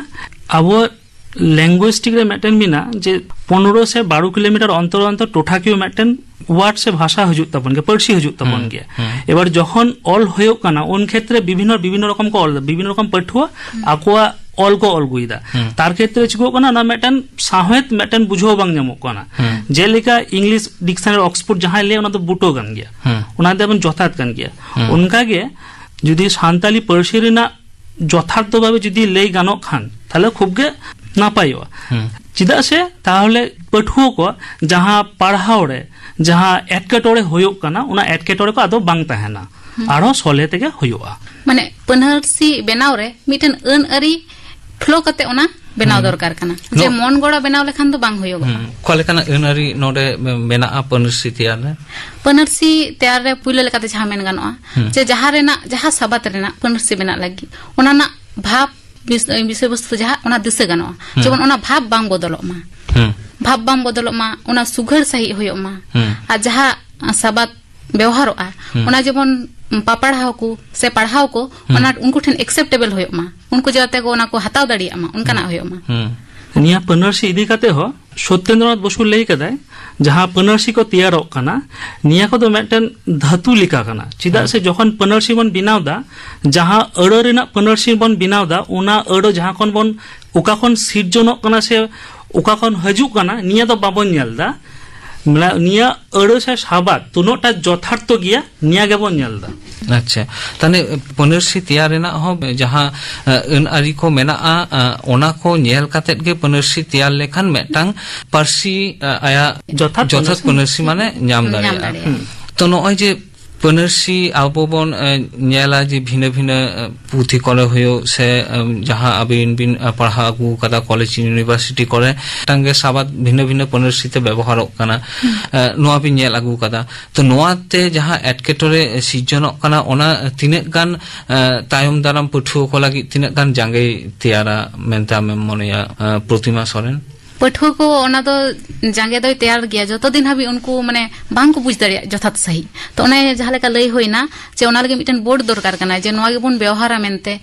ᱟᱵᱚ linguistic ᱨᱮ ᱢᱤᱫᱴᱮᱱ ᱢᱮᱱᱟᱜᱼᱟ ᱡᱮ ᱯᱚᱱᱨᱚ ᱥᱮ ᱵᱟᱨᱚ ᱠᱤᱞᱳᱢᱤᱴᱟᱨ ᱚᱱᱛᱚᱨ ᱚᱱᱛᱚᱨ ᱴᱚᱴᱷᱟᱠᱤᱭᱟᱹ ᱢᱤᱫᱴᱮᱱ word ᱥᱮ ᱵᱷᱟᱥᱟ ᱦᱤᱡᱩᱜ ᱛᱟᱵᱚᱱ ᱜᱮᱭᱟ, ᱯᱟᱹᱨᱥᱤ ᱦᱤᱡᱩᱜ ᱛᱟᱵᱚᱱ ᱦᱩᱸ, ᱜᱮᱭᱟ᱾ ᱦᱩᱸ᱾ ᱮᱵᱟᱨ ᱡᱚᱠᱷᱚᱱ ᱚᱞ ᱦᱩᱭᱩᱜ ᱠᱟᱱᱟ, ᱩᱱ ᱠᱷᱮᱛᱨᱮ ᱵᱤᱵᱷᱤᱱᱱᱚ, ᱵᱤᱵᱷᱤᱱᱱᱚ ᱨᱚᱠᱚᱢ ᱠᱚ ᱚᱞ ᱮᱫᱟ, ᱵᱤᱵᱷᱤᱱᱱᱚ ᱨᱚᱠᱚᱢ ᱯᱟᱹᱴᱷᱩᱣᱟᱹ ᱦᱩᱸ᱾ ᱟᱠᱚᱣᱟᱜ ᱚᱞ ᱠᱚ ᱚᱞ ᱟᱹᱜᱩᱭᱮᱫᱟ᱾ ᱦᱩᱸ᱾ ᱛᱟᱨ ᱠᱷᱮᱛᱨᱮ ᱪᱤᱠᱟᱹᱜ ᱠᱟᱱᱟ, ᱚᱱᱟ ᱢᱤᱫᱴᱮᱱ ᱥᱟᱶᱦᱮᱫ ᱢᱤᱫᱴᱮᱱ ᱵᱩᱡᱷᱟᱹᱣ ᱵᱟᱝ ᱧᱟᱢᱚᱜ ᱠᱟᱱᱟ᱾ ᱦᱩᱸ᱾ ᱡᱮᱞᱮᱠᱟ English dictionary Oxford ᱡᱟᱦᱟᱸᱭ ᱞᱟᱹᱭᱟ, ᱚᱱᱟ ᱫᱚ ᱵᱩᱴᱟᱹ ᱠᱟᱱ ᱜᱮᱭᱟ᱾ ᱦᱩᱸ᱾ ᱚᱱᱟ ᱫᱚᱵᱚᱱ ᱡᱚᱛᱷᱟᱛ ᱠᱟᱱ ᱜᱮᱭᱟ᱾ ᱦᱩᱸ᱾ ᱚᱱᱠᱟᱜᱮ ᱡᱩᱫᱤ ᱥᱟᱱᱛᱟᱞᱤ ᱯᱟᱹᱨᱥᱤ ᱨᱮᱱᱟᱜ ᱡᱚᱛᱷᱟᱨᱛᱷᱚ ᱵᱷᱟᱵᱮ ᱡᱩᱫᱤ ᱞᱟᱹᱭ ᱜᱟᱱᱚᱜ ᱠᱷᱟᱱ, ᱛᱟᱦᱞᱮ ᱠᱷᱩᱵ ᱜᱮ ᱱᱟᱯᱟᱭᱚᱜᱼᱟ᱾ ᱦᱩᱸ᱾ ᱪᱮᱫᱟᱜ ᱥᱮ ᱛᱟᱦᱞᱮ ᱯᱟᱹᱴᱷᱩᱣᱟᱹ ᱠᱚ ᱡᱟᱦᱟᱸ ᱯᱟᱲᱦᱟᱣ ᱨᱮ ᱡᱟᱦᱟᱸ ᱮᱴᱠᱮᱴᱚᱬᱮ ᱦᱩᱭᱩᱜ ᱠᱟᱱᱟ, ᱚᱱᱟ ᱮᱴᱠᱮᱴᱚᱬᱮ ᱠᱚ ᱟᱫᱚ ᱵᱟᱝ ᱛᱟᱦᱮᱱᱟ, ᱦᱩᱸ᱾ ᱟᱨᱦᱚᱸ ᱥᱚᱞᱦᱮ ᱛᱮᱜᱮ ᱦᱩᱭᱩᱜᱼᱟ᱾ ᱢᱟᱱᱮ ᱯᱟᱹᱱᱟᱹᱨᱥᱤ ᱵᱮᱱᱟᱣ ᱨᱮ ᱢᱤᱫᱴᱮᱱ ᱟᱹᱱ ᱟᱹᱨᱤ flow ᱠᱟᱛᱮ ᱚᱱᱟ ᱵᱮᱱᱟᱣ ᱦᱩᱸ᱾ ᱫᱚᱨᱠᱟᱨ ᱠᱟᱱᱟ, ᱡᱮ ᱱᱚ- ᱢᱚᱱ ᱜᱚᱲᱟ ᱵᱮᱱᱟᱣ ᱞᱮᱠᱷᱟᱱ ᱫᱚ ᱵᱟᱝ ᱦᱩᱭᱩᱜᱚᱜᱼᱟ᱾ ᱦᱩᱸ᱾ ᱚᱠᱟ ᱞᱮᱠᱟᱱᱟᱜ ᱟᱹᱱ ᱟᱹᱨᱤ ᱱᱚᱰᱮ ᱢᱮᱱᱟᱜᱼᱟ ᱯᱟᱹᱱᱟᱹᱨᱥᱤ ᱛᱮᱭᱟᱨ ᱨᱮ? ᱯᱟᱹᱱᱟᱹᱨᱥᱤ ᱛᱮᱭᱟᱨ ᱨᱮ ᱯᱩᱭᱞᱩ ᱞᱮᱠᱟᱛᱮ ᱡᱟᱦᱟᱸ ᱢᱮᱱ ᱜᱟᱱᱚᱜᱼᱟ, ᱦᱩᱸ᱾ ᱡᱮ ᱡᱟᱦᱟᱸ ᱨᱮᱱᱟᱜ, ᱡᱟᱦᱟᱸ ᱥᱟᱵᱟᱫ ᱨᱮᱱᱟᱜ ᱯᱟᱹᱱᱟᱹᱨᱥᱤ ᱵᱮᱱᱟᱜ ᱞᱟᱹᱜᱤᱫ, ᱚᱱᱟ ᱨᱮᱱᱟᱜ ᱵᱷᱟᱵᱽ, ᱵᱤᱥ-, ᱵᱤᱥᱚᱭ ᱵᱚᱥᱛᱩ ᱡᱟᱦᱟᱸ, ᱚᱱᱟ ᱫᱤᱥᱟᱹ ᱜᱟᱱᱚᱜᱼᱟ᱾ ᱦᱩᱸ᱾ ᱡᱮᱢᱚᱱ ᱚᱱᱟ ᱵᱷᱟᱵᱽ ᱵᱟᱝ ᱵᱚᱫᱚᱞᱚᱜ ᱢᱟ᱾ ᱦᱩᱸ᱾ ᱵᱷᱟᱵᱽ ᱵᱟᱝ ᱵᱚᱫᱚᱞᱚᱜ ᱢᱟ, ᱚᱱᱟ ᱥᱩᱜᱷᱟᱹᱲ ᱥᱟᱺᱦᱤᱡ ᱦᱩᱭᱩᱜ ᱢᱟ᱾ ᱦᱩᱸ᱾ ᱟᱨ ᱡᱟᱦᱟᱸ ᱥᱟᱵᱟᱫ ᱵᱮᱣᱦᱟᱨᱚᱜᱼᱟ, ᱦᱩᱸ᱾ ᱚᱱᱟ ᱡᱮᱢᱚᱱ ᱯᱟᱯᱟᱲᱦᱟᱣ ᱠᱚ ᱥᱮ ᱯᱟᱲᱦᱟᱣ ᱠᱚ, ᱦᱩᱸ᱾ ᱚᱱᱟ ᱩᱱᱠᱩ ᱴᱷᱮᱱ acceptable ᱦᱩᱭᱩᱜ ᱢᱟ, ᱩᱱᱠᱩ ᱡᱟᱛᱮ ᱠᱚ ᱚᱱᱟ ᱠᱚ ᱦᱟᱛᱟᱣ ᱫᱟᱲᱮᱭᱟᱜ ᱢᱟ, ᱚᱱᱠᱟᱱᱟᱜ ᱦᱩᱸ᱾ ᱦᱩᱭᱩᱜ ᱢᱟ᱾ ᱦᱩᱸ᱾ ᱱᱤᱭᱟᱹ ᱯᱟᱹᱱᱟᱹᱨᱥᱤ ᱤᱫᱤ ᱠᱟᱛᱮ ᱦᱚᱸ ᱥᱚᱛᱭᱮᱱᱫᱨᱚᱱᱟᱛᱷ ᱵᱚᱥᱩ ᱞᱟᱹᱭ ᱠᱟᱫᱟᱭ, ᱡᱟᱦᱟᱸ ᱯᱟᱹᱱᱟᱹᱨᱥᱤ ᱠᱚ ᱛᱮᱭᱟᱨᱚᱜ ᱠᱟᱱᱟ, ᱱᱤᱭᱟᱹ ᱠᱚᱫᱚ ᱢᱤᱫᱴᱮᱱ ᱫᱷᱟᱹᱛᱩ ᱞᱮᱠᱟ ᱠᱟᱱᱟ᱾ ᱪᱮᱫᱟᱜ ᱦᱮᱸ᱾ ᱥᱮ ᱡᱚᱠᱷᱚᱱ ᱯᱟᱹᱱᱟᱹᱨᱥᱤ ᱵᱚᱱ ᱵᱮᱱᱟᱣ ᱫᱟ, ᱡᱟᱦᱟᱸ ᱟᱹᱲᱟᱹ ᱨᱮᱱᱟᱜ ᱯᱟᱹᱱᱟᱹᱨᱥᱤ ᱵᱚᱱ ᱵᱮᱱᱟᱣ ᱫᱟ, ᱚᱱᱟ ᱟᱹᱲᱟᱹ ᱡᱟᱦᱟᱸ ᱠᱷᱚᱱ ᱵᱚᱱ, ᱚᱠᱟ ᱠᱷᱚᱱ ᱥᱤᱨᱡᱚᱱᱚᱜ ᱠᱟᱱᱟ ᱥᱮ ᱚᱠᱟ ᱠᱷᱚᱱ ᱦᱤᱡᱩᱜ ᱠᱟᱱᱟ, ᱱᱤᱭᱟᱹ ᱫᱚ ᱵᱟᱵᱚᱱ ᱧᱮᱞ ᱫᱟ᱾ ᱢᱟᱱᱮ ᱱᱤᱭᱟᱹ ᱟᱹᱲᱟᱹ ᱥᱮ ᱥᱟᱵᱟᱫ ᱛᱤᱱᱟᱹᱜ ᱴᱟ ᱡᱚᱛᱷᱟᱨᱛᱷᱚ ᱜᱮᱭᱟ, ᱱᱤᱭᱟᱹ ᱜᱮᱵᱚᱱ ᱧᱮᱞ ᱫᱟ᱾ ᱟᱪᱪᱷᱟ, ᱛᱟᱦᱞᱮ ᱯᱟᱹᱱᱟᱹᱨᱥᱤ ᱛᱮᱭᱟᱨ ᱨᱮᱱᱟᱜ ᱦᱚᱸ ᱡᱟᱦᱟᱸ, ᱟᱹᱱ ᱟᱹᱨᱤ ᱠᱚ ᱢᱮᱱᱟᱜᱼᱟ, ᱚᱱᱟ ᱠᱚ ᱧᱮᱞ ᱠᱟᱛᱮᱫ ᱜᱮ ᱯᱟᱹᱱᱟᱹᱨᱥᱤ ᱛᱮᱭᱟᱨ ᱞᱮᱠᱷᱟᱱ ᱢᱤᱫᱴᱟᱝ ᱯᱟᱹᱨᱥᱤ, ᱟᱭᱟᱜ ᱡᱚᱛᱷᱟᱛ ᱡᱚᱛᱷᱟᱛ ᱯᱟᱹᱱᱟᱹᱨᱥᱤ ᱯᱟᱹᱱᱟᱹᱨᱥᱤ ᱢᱟᱱᱮ ᱧᱟᱢ ᱧᱟᱢ ᱫᱟᱲᱮᱭᱟᱜᱼᱟ᱾ ᱫᱟᱲᱮᱭᱟᱜᱼᱟ᱾ ᱦᱩᱸ᱾ ᱛᱚ, ᱱᱚᱜᱼᱚᱭ ᱡᱮ ᱯᱟᱹᱱᱟᱹᱨᱥᱤ ᱟᱵᱚ ᱵᱚᱱ, ᱧᱮᱞᱟ ᱡᱮ ᱵᱷᱤᱱᱟᱹ ᱵᱷᱤᱱᱟᱹ, ᱯᱩᱛᱷᱤ ᱠᱚᱨᱮ ᱦᱩᱭᱩᱜ ᱥᱮ, ᱡᱟᱦᱟᱸ ᱟᱹᱵᱤᱱ ᱵᱤᱱ, ᱯᱟᱲᱦᱟᱣ ᱟᱹᱜᱩ ᱠᱟᱫᱟ ᱠᱚᱞᱮᱡᱽ ᱤᱭᱩᱱᱤᱵᱷᱟᱨᱥᱤᱴᱤ ᱠᱚᱨᱮ, ᱢᱤᱫᱴᱟᱝ ᱜᱮ ᱥᱟᱵᱟᱫ ᱵᱷᱤᱱᱟᱹ ᱵᱷᱤᱱᱟᱹ ᱯᱟᱹᱱᱟᱹᱨᱥᱤ ᱛᱮ ᱵᱮᱵᱚᱦᱟᱨᱚᱜ ᱠᱟᱱᱟ᱾ ᱦᱩᱸ᱾ ᱱᱚᱣᱟ ᱵᱤᱱ ᱧᱮᱞ ᱟᱹᱜᱩ ᱠᱟᱫᱟ᱾ ᱛᱚ, ᱱᱚᱣᱟᱛᱮ ᱡᱟᱦᱟᱸ ᱮᱴᱠᱮᱴᱚᱬᱮ ᱥᱤᱨᱡᱚᱱᱚᱜ ᱠᱟᱱᱟ, ᱚᱱᱟ ᱛᱤᱱᱟᱹᱜ ᱜᱟᱱ, ᱛᱟᱭᱚᱢ ᱫᱟᱨᱟᱢ ᱯᱟᱹᱴᱷᱩᱣᱟᱹ ᱠᱚ ᱞᱟᱹᱜᱤᱫ ᱛᱤᱱᱟᱹᱜ ᱜᱟᱱ ᱡᱟᱸᱜᱮᱭ ᱛᱮᱭᱟᱨᱟ ᱢᱮᱱᱛᱮ ᱟᱢᱮᱢ ᱢᱚᱱᱮᱭᱟ, ᱯᱨᱚᱛᱤᱢᱟ ᱥᱚᱨᱮᱱ? ᱯᱟᱹᱴᱷᱩᱣᱟᱹ ᱠᱚ ᱚᱱᱟ ᱫᱚ ᱡᱟᱸᱜᱮ ᱫᱚᱭ ᱛᱮᱭᱟᱨ ᱜᱮᱭᱟ, ᱡᱚᱛᱚ ᱫᱤᱱ ᱦᱟᱹᱵᱤᱡ ᱩᱱᱠᱩ, ᱢᱟᱱᱮ, ᱵᱟᱝ ᱠᱚ ᱵᱩᱡᱽ ᱫᱟᱲᱮᱭᱟᱜ ᱡᱚᱛᱷᱟᱛ ᱥᱟᱺᱦᱤᱡ᱾ ᱛᱚ, ᱚᱱᱮ ᱡᱟᱦᱟᱸ ᱞᱮᱠᱟ ᱞᱟᱹᱭ ᱦᱩᱭᱱᱟ ᱡᱮ ᱚᱱᱟ ᱞᱟᱹᱜᱤᱫ ᱢᱤᱫᱴᱮᱱ ᱵᱳᱨᱰ ᱫᱚᱨᱠᱟᱨ ᱠᱟᱱᱟ, ᱡᱮ ᱱᱚᱣᱟ ᱜᱮᱵᱚᱱ ᱵᱮᱣᱦᱟᱨᱟ ᱢᱮᱱᱛᱮ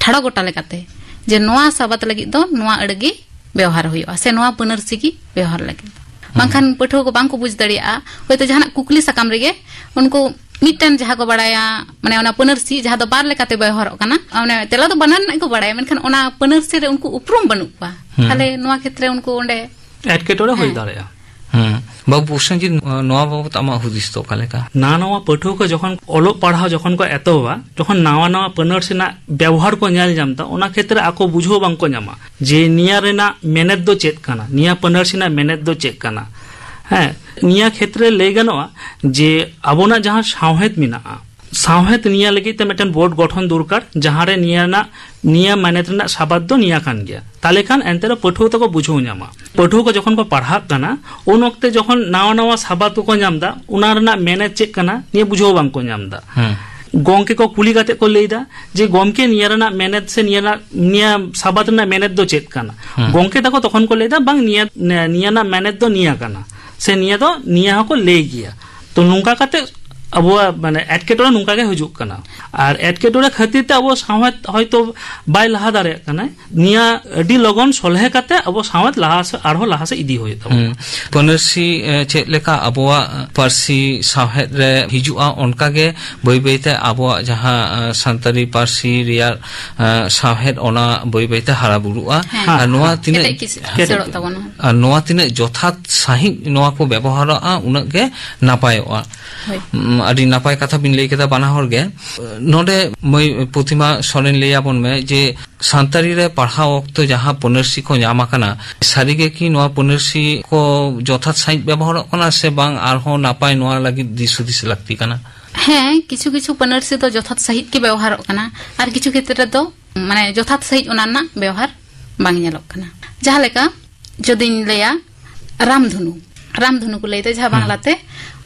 ᱴᱷᱟᱲᱚ ᱜᱚᱴᱟ ᱞᱮᱠᱟᱛᱮ, ᱡᱮ ᱱᱚᱣᱟ ᱥᱟᱵᱟᱫ ᱞᱟᱹᱜᱤᱫ ᱫᱚ ᱱᱚᱣᱟ ᱟᱹᱲᱟᱹ ᱜᱮ ᱵᱮᱣᱦᱟᱨ ᱦᱩᱭᱩᱜᱼᱟ ᱥᱮ ᱱᱚᱣᱟ ᱯᱟᱹᱱᱟᱹᱨᱥᱤ ᱜᱮ ᱵᱮᱣᱦᱟᱨ ᱞᱟᱹᱜᱤᱫ ᱫᱚ᱾ ᱦᱩᱸ᱾ ᱵᱟᱝᱠᱷᱟᱱ ᱯᱟᱹᱴᱷᱩᱣᱟᱹ ᱠᱚ ᱵᱟᱝ ᱠᱚ ᱵᱩᱡᱽ ᱫᱟᱲᱮᱭᱟᱜᱼᱟ, ᱦᱚᱭᱛᱳ ᱡᱟᱦᱟᱱᱟᱜ ᱠᱩᱠᱞᱤ ᱥᱟᱠᱟᱢ ᱨᱮᱜᱮ ᱩᱱᱠᱩ ᱢᱤᱫᱴᱮᱱ ᱡᱟᱦᱟᱸ ᱠᱚ ᱵᱟᱲᱟᱭᱟ, ᱢᱟᱱᱮ, ᱚᱱᱟ ᱯᱟᱹᱱᱟᱹᱨᱥᱤ ᱡᱟᱦᱟᱸ ᱫᱚ ᱵᱟᱨ ᱞᱮᱠᱟᱛᱮ ᱵᱮᱣᱦᱟᱨᱚᱜ ᱠᱟᱱᱟ, ᱢᱟᱱᱮ, ᱛᱮᱞᱟ ᱫᱚ ᱵᱟᱱᱟᱨ ᱨᱮᱱᱟᱜ ᱜᱮᱠᱚ ᱵᱟᱲᱟᱭᱟ, ᱢᱮᱱᱠᱷᱟᱱ ᱚᱱᱟ ᱯᱟᱹᱱᱟᱹᱨᱥᱤ ᱨᱮ ᱩᱱᱠᱩ ᱩᱯᱨᱩᱢ ᱵᱟᱹᱱᱩᱜ ᱠᱚᱣᱟ᱾ ᱦᱩᱸ᱾ ᱛᱟᱦᱞᱮ ᱱᱚᱣᱟ ᱠᱷᱮᱛᱨᱮ ᱩᱱᱠᱩ ᱚᱸᱰᱮ ᱮᱴᱠᱮᱴᱚᱬᱮ ᱦᱩᱭ ᱦᱮᱸ᱾ ᱫᱟᱲᱮᱭᱟᱜᱼᱟ᱾ ᱦᱩᱸ᱾ ᱵᱟᱹᱵᱩ ᱯᱨᱚᱥᱮᱱᱡᱤᱛ, ᱱᱚᱣᱟ ᱵᱟᱵᱚᱛ ᱟᱢᱟᱜ ᱦᱩᱫᱤᱥ ᱫᱚ ᱚᱠᱟ ᱞᱮᱠᱟ? ᱱᱟᱣᱟ ᱱᱟᱣᱟ ᱯᱟᱹᱴᱷᱩᱣᱟᱹ ᱠᱚ ᱡᱚᱠᱷᱚᱱ ᱚᱞᱚᱜ ᱯᱟᱲᱦᱟᱣ ᱡᱚᱠᱷᱚᱱ ᱠᱚ ᱮᱛᱚᱦᱚᱵᱟ, ᱡᱚᱠᱷᱚᱱ ᱱᱟᱣᱟ ᱱᱟᱣᱟ ᱯᱟᱹᱱᱟᱹᱨᱥᱤ ᱨᱮᱱᱟᱜ ᱵᱮᱵᱚᱦᱟᱨ ᱠᱚ ᱧᱮᱞ ᱧᱟᱢ ᱮᱫᱟ, ᱚᱱᱟ ᱠᱷᱮᱛᱨᱮ ᱟᱠᱚ ᱵᱩᱡᱷᱟᱹᱣ ᱵᱟᱝ ᱠᱚ ᱧᱟᱢᱟ ᱡᱮ ᱱᱤᱭᱟᱹ ᱨᱮᱱᱟᱜ ᱢᱮᱱᱮᱛ ᱫᱚ ᱪᱮᱫ ᱠᱟᱱᱟ, ᱱᱤᱭᱟᱹ ᱯᱟᱹᱱᱟᱹᱨᱥᱤ ᱨᱮᱱᱟᱜ ᱢᱮᱱᱮᱛ ᱫᱚ ᱪᱮᱫ ᱠᱟᱱᱟ᱾ ᱦᱮᱸ, ᱱᱤᱭᱟᱹ ᱠᱷᱮᱛᱨᱮ ᱞᱟᱹᱭ ᱜᱟᱱᱚᱜᱼᱟ ᱡᱮ ᱟᱵᱚᱱᱟᱜ ᱡᱟᱦᱟᱸ ᱥᱟᱶᱦᱮᱫ ᱢᱮᱱᱟᱜᱼᱟ, ᱥᱟᱶᱦᱮᱫ ᱱᱤᱭᱟᱹ ᱞᱟᱹᱜᱤᱫ ᱛᱮ ᱢᱤᱫᱴᱮᱱ ᱵᱳᱨᱰ ᱜᱚᱴᱷᱚᱱ ᱫᱚᱨᱠᱟᱨ, ᱡᱟᱦᱟᱸ ᱨᱮ ᱱᱤᱭᱟᱹ ᱨᱮᱱᱟᱜ, ᱱᱤᱭᱟᱹ ᱢᱮᱱᱮᱛ ᱨᱮᱱᱟᱜ ᱥᱟᱵᱟᱫ ᱫᱚ ᱱᱤᱭᱟᱹ ᱠᱟᱱ ᱜᱮᱭᱟ᱾ ᱛᱟᱦᱞᱮ ᱠᱷᱟᱱ ᱮᱱᱛᱮ ᱨᱮᱦᱚᱸ ᱯᱟᱹᱴᱷᱩᱣᱟᱹ ᱛᱮᱠᱚ ᱵᱩᱡᱷᱟᱹᱣ ᱧᱟᱢᱟ᱾ ᱯᱟᱹᱴᱷᱩᱣᱟᱹ ᱠᱚ ᱡᱚᱠᱷᱚᱱ ᱠᱚ ᱯᱟᱲᱦᱟᱜ ᱠᱟᱱᱟ, ᱩᱱ ᱚᱠᱛᱮ ᱡᱚᱠᱷᱚᱱ ᱱᱟᱣᱟ ᱱᱟᱣᱟ ᱥᱟᱵᱟᱫ ᱠᱚᱠᱚ ᱧᱟᱢ ᱮᱫᱟ, ᱚᱱᱟ ᱨᱮᱱᱟᱜ ᱢᱮᱱᱮᱛ ᱪᱮᱫ ᱠᱟᱱᱟ, ᱱᱤᱭᱟᱹ ᱵᱩᱡᱷᱟᱹᱣ ᱵᱟᱝ ᱠᱚ ᱧᱟᱢ ᱮᱫᱟ᱾ ᱦᱮᱸ᱾ ᱜᱚᱝᱠᱮ ᱠᱚ ᱠᱩᱞᱤ ᱠᱟᱛᱮ ᱠᱚ ᱞᱟᱹᱭ ᱮᱫᱟ ᱡᱮ, "ᱜᱚᱝᱠᱮ, ᱱᱤᱭᱟᱹ ᱨᱮᱱᱟᱜ ᱢᱮᱱᱮᱛ ᱥᱮ ᱱᱤᱭᱟᱹ ᱨᱮᱱᱟᱜ, ᱱᱤᱭᱟᱹ ᱥᱟᱵᱟᱫ ᱨᱮᱱᱟᱜ ᱢᱮᱱᱮᱛ ᱫᱚ ᱪᱮᱫ ᱠᱟᱱᱟ?" ᱦᱮᱸ᱾ ᱜᱚᱝᱠᱮ ᱛᱟᱠᱚ ᱛᱚᱠᱷᱚᱱ ᱠᱚ ᱞᱟᱹᱭ ᱮᱫᱟ, "ᱵᱟᱝ, ᱱᱤᱭᱟᱹ, ᱱᱤᱭᱟᱹ ᱨᱮᱱᱟᱜ ᱢᱮᱱᱮᱛ ᱫᱚ ᱱᱤᱭᱟᱹ ᱠᱟᱱᱟ, ᱥᱮ ᱱᱤᱭᱟᱹ ᱫᱚ ᱱᱤᱭᱟᱹ ᱦᱚᱸᱠᱚ ᱞᱟᱹᱭ ᱜᱮᱭᱟ᱾" ᱛᱚ, ᱱᱚᱝᱠᱟ ᱠᱟᱛᱮ ᱟᱵᱚᱣᱟᱜ ᱢᱟᱱᱮ ᱮᱴᱠᱮᱴᱚᱬᱮ ᱱᱚᱝᱠᱟ ᱜᱮ ᱦᱤᱡᱩᱜ ᱠᱟᱱᱟ᱾ ᱟᱨ ᱮᱴᱠᱮᱴᱚᱬᱮ ᱠᱷᱟᱹᱛᱤᱨ ᱛᱮ ᱟᱵᱚ ᱥᱟᱶᱦᱮᱫ ᱦᱚᱭᱛᱳ ᱵᱟᱭ ᱞᱟᱦᱟ ᱫᱟᱲᱮᱭᱟᱜ ᱠᱟᱱᱟ᱾ ᱱᱤᱭᱟᱹ ᱟᱹᱰᱤ ᱞᱚᱜᱚᱱ ᱥᱚᱞᱦᱮ ᱠᱟᱛᱮ ᱟᱵᱚ ᱥᱟᱶᱦᱮᱫ ᱞᱟᱦᱟ ᱥᱮᱫ, ᱟᱨᱦᱚᱸ ᱞᱟᱦᱟ ᱥᱮᱫ ᱤᱫᱤ ᱦᱩᱭᱩᱜ ᱛᱟᱵᱚᱱᱟ᱾ ᱦᱩᱸ᱾ ᱯᱟᱹᱱᱟᱹᱨᱥᱤ, ᱮ, ᱪᱮᱫ ᱞᱮᱠᱟ ᱟᱵᱚᱣᱟᱜ ᱯᱟᱹᱨᱥᱤ ᱥᱟᱶᱦᱮᱫ ᱨᱮ ᱦᱤᱡᱩᱜᱼᱟ, ᱚᱱᱠᱟ ᱜᱮ ᱵᱟᱹᱭ ᱵᱟᱹᱭ ᱛᱮ ᱟᱵᱚᱣᱟᱜ ᱡᱟᱦᱟᱸ, ᱮ, ᱥᱟᱱᱛᱟᱲᱤ ᱯᱟᱹᱨᱥᱤ ᱨᱮᱭᱟᱜ, ᱮ, ᱥᱟᱶᱦᱮᱫ, ᱚᱱᱟ ᱵᱟᱹᱭ ᱵᱟᱹᱭ ᱛᱮ ᱦᱟᱨᱟ ᱵᱩᱨᱩᱜᱼᱟ᱾ ᱦᱮᱸ᱾ ᱟᱨ ᱱᱚᱣᱟ ᱦᱮᱸ᱾ ᱛᱤᱱᱟᱹᱜ ᱠᱮᱴᱮᱡ ᱠᱤᱥ-, ᱦᱮᱸ᱾ ᱠᱤᱥᱟᱹᱲᱚᱜ ᱛᱟᱵᱚᱱᱟ᱾ ᱟᱨ ᱱᱚᱣᱟ ᱛᱤᱱᱟᱹᱜ ᱡᱚᱛᱷᱟᱛ ᱥᱟᱺᱦᱤᱡ ᱱᱚᱣᱟ ᱠᱚ ᱵᱮᱵᱚᱦᱟᱨᱚᱜᱼᱟ, ᱩᱱᱟᱹᱜ ᱜᱮ ᱱᱟᱯᱟᱭᱚᱜᱼᱟ᱾ ᱦᱳᱭ᱾ ᱩᱢ, ᱟᱹᱰᱤ ᱱᱟᱯᱟᱭ ᱠᱟᱛᱷᱟ ᱵᱤᱱ ᱞᱟᱹᱭ ᱠᱮᱫᱟ ᱵᱟᱱᱟ ᱦᱚᱲ ᱜᱮ᱾ ᱱᱚᱰᱮ ᱢᱟᱹᱭ ᱯᱨᱚᱛᱤᱢᱟ ᱥᱚᱨᱮᱱ, ᱞᱟᱹᱭ ᱟᱵᱚᱱ ᱢᱮ ᱡᱮ ᱥᱟᱱᱛᱟᱲᱤ ᱨᱮ ᱯᱟᱲᱦᱟᱣ ᱚᱠᱛᱚ ᱡᱟᱦᱟᱸ ᱯᱟᱹᱱᱟᱹᱨᱥᱤ ᱠᱚ ᱧᱟᱢ ᱟᱠᱟᱱᱟ, ᱥᱟᱹᱨᱤ ᱜᱮ ᱠᱤ ᱱᱚᱣᱟ ᱯᱟᱹᱱᱟᱹᱨᱥᱤ ᱠᱚ ᱡᱚᱛᱷᱟᱛ ᱥᱟᱺᱦᱤᱡ ᱵᱮᱵᱚᱦᱟᱨᱚᱜ ᱠᱟᱱᱟ ᱥᱮ ᱵᱟᱝ, ᱟᱨᱦᱚᱸ ᱱᱟᱯᱟᱭ ᱱᱚᱣᱟ ᱞᱟᱹᱜᱤᱫ ᱫᱤᱥ ᱦᱩᱫᱤᱥ ᱞᱟᱹᱠᱛᱤ ᱠᱟᱱᱟ? ᱦᱮᱸ, ᱠᱤᱪᱷᱩ ᱠᱤᱪᱷᱩ ᱯᱟᱹᱱᱟᱹᱨᱥᱤ ᱫᱚ ᱡᱚᱛᱷᱟᱛ ᱥᱟᱺᱦᱤᱡ ᱜᱮ ᱵᱮᱣᱦᱟᱨᱚᱜ ᱠᱟᱱᱟ, ᱟᱨ ᱠᱤᱪᱷᱩ ᱠᱷᱮᱛᱨᱮ ᱫᱚ, ᱢᱟᱱᱮ, ᱡᱚᱛᱷᱟᱛ ᱥᱟᱺᱦᱤᱡ ᱚᱱᱟ ᱨᱮᱱᱟᱜ ᱵᱮᱣᱦᱟᱨ ᱵᱟᱝ ᱧᱮᱞᱚᱜ ᱠᱟᱱᱟ᱾ ᱡᱟᱦᱟᱸ ᱞᱮᱠᱟ ᱡᱩᱫᱤᱧ ᱞᱟᱹᱭᱟ, ᱨᱟᱢᱫᱷᱚᱱᱩ, ᱨᱟᱢᱫᱷᱚᱱᱩ ᱠᱚ ᱞᱟᱹᱭ ᱫᱟ, ᱡᱟᱦᱟᱸ ᱦᱩᱸ᱾ ᱵᱟᱝᱞᱟᱛᱮ,